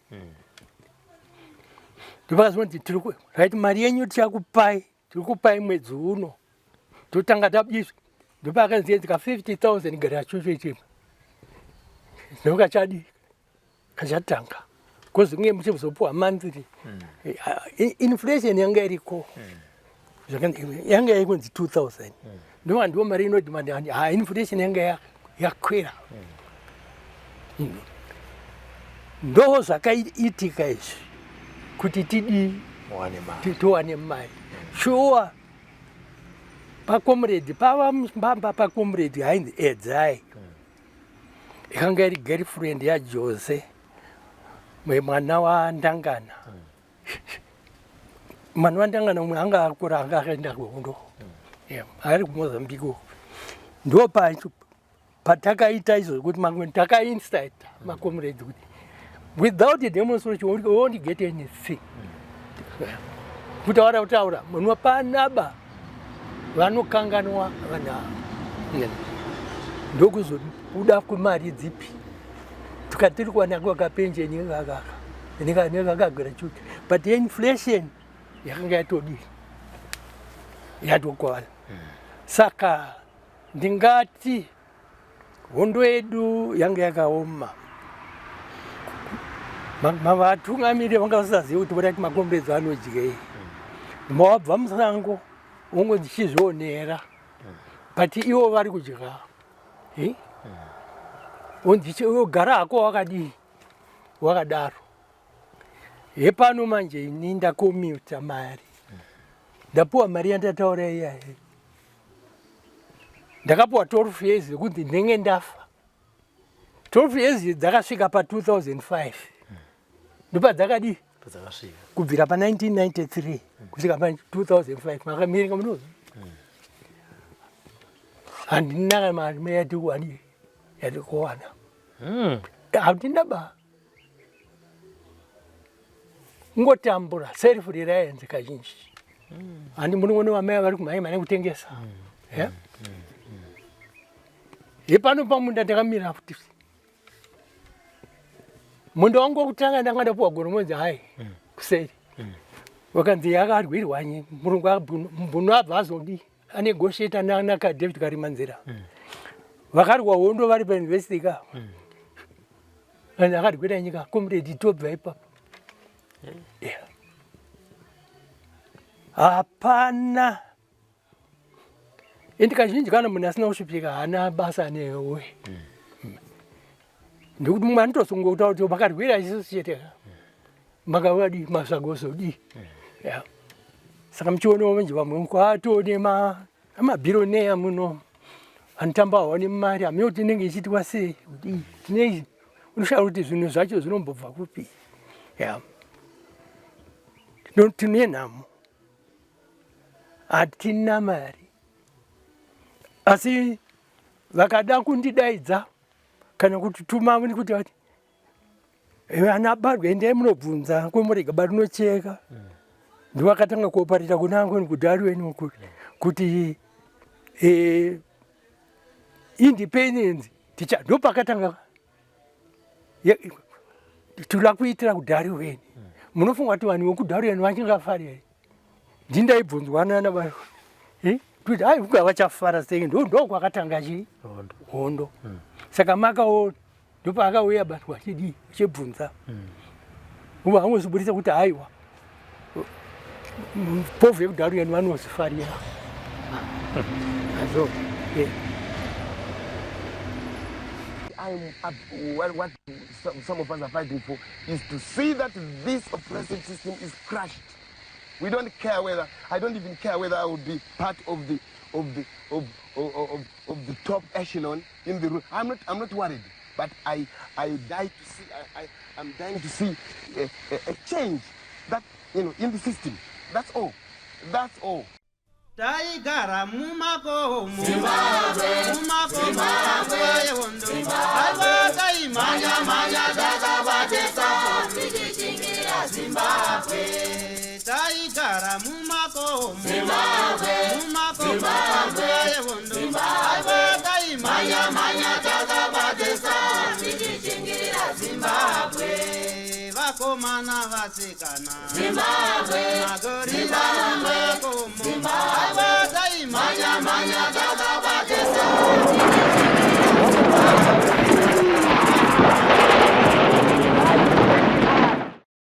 ndopakazonzi tiri right mari yenyu tichakupai tiri kupai mwedzi uno totanga tabiswa ndopakanzi ka 50000 gara chuchu ichima ndokachadii kachatanga because kunge muchizopuwa monthly inflation yanga iriko yanga yaikunzi 2000 ndova ndiwo mari inodimandi ha inflation yanga yakwira ndo zvakaitika izvi kuti tidii tiwane mari shuwa pakomredi pava pamba pakomredi hainzi edzai Yakanga iri girlfriend yaJose mwana waNdangana. Mwana waNdangana umwe anga akura anga akaenda kuhondo. Yeah, ari kuMozambique uko. Ndo pacho patakaita izvo kuti mamwe takainstita macomrades kuti without a demonstration we won't get anything. Kutaura kutaura munhu panaba vanokanganwa vanhu ava ndokuzobuda kwemari dzipi tukatiri kuwana kwakapenjeni kakaka nekakagirachuti but inflation yakanga yatodii yatokwana saka ndingati Hondo yedu yanga yakaoma. Vatungamiri vanga vasingazivi kuti voda kuti makombedzo anodyei. Mawabva musango wongonzi chizvionera. But ivo vari kudya. Eh? Wonzi gara hako wakadii? Wakadaro. Hepano manje ini ndakomuta mari, ndapuwa mari yandataura iyaye. Ndakapuwa 12 years yekuti ndinenge ndafa. 12 years dzakasvika pa2005, ndopadzakadii? Padzakasvika. Kubvira pa1993 kusvika pa2005 makamirika munozo handina mari yatikuwani yatikuwana. Handina ba, ngotambura self reliance kazhinji. Handi munoona vamai vari kumhanya mhanya kutengesa. Yeah? Hepano pamunda ndakamira futi. Munda wangu wekutanga ndanga ndapuwa goromonzi hai kuseri, wakanzi yakarwirwa murungu mubhunu abva azodi anegosheta nakaDavid Karimanzira, vakarwa hondo vari pauniversity ka. Vanhu akarwira nyika, comrade, tobva ipapo. Yeah. Hapana ende kazhinji kana munhu asina kusvipika haana basa newe, ndikuti mumwe anotosongotaura kuti makarwira isusu chete, makavadi masvagozodi. Yeah. Saka muchionawo manje vamwe kwatone mabillionaire muno anotamba hawane mari, hamene kuti inenge ichiitwa sei, kuti tine unoshaya kuti zvinhu zvacho zvinombobva kupi. Ya, tine nhamo, hatina mari, asi vakada kundidaidza kana kutituma kuti vati vana barwe, endai munobvunza kwemurega barinocheka. Ndivakatanga kuopareta kunango kuDarwin kuti independence ticha, ndopakatanga toda kuitira kuDarwin. Munofunga kuti vanhu vekuDarwin vachingafari here? Ndindaibvunzwa nana va kuti ai uka vachafara sei? Ndo kwakatanga chi hondo. Hondo. Saka makaona ndopaakauya batwa achidii, achibvunza uva angozvibudisa kuti haiwa, povhu yekuDarwin vanozifarira. So yeah. I'm up, what some of us are fighting for is to see that this oppressive system is crushed. We don't care whether, I don't even care whether I will be part of the top echelon in the room. I'm not worried, but I die to see, I'm dying to see a change that, in the system. That's all. That's all. Taigara mumakomo, mumakomo nguva yehondo. Aiwa, taimhanya mhanya takabatisa tichishingirira Zimbabwe. Taigara mumakomo, mumakomo nguva yehondo. Aiwa, taimhanya mhanya takabatisa tichishingirira Zimbabwe. Vakomana, vasikana, Zimbabwe, magorira mumakomo. Aiwa, taimhanya mhanya takabatisa.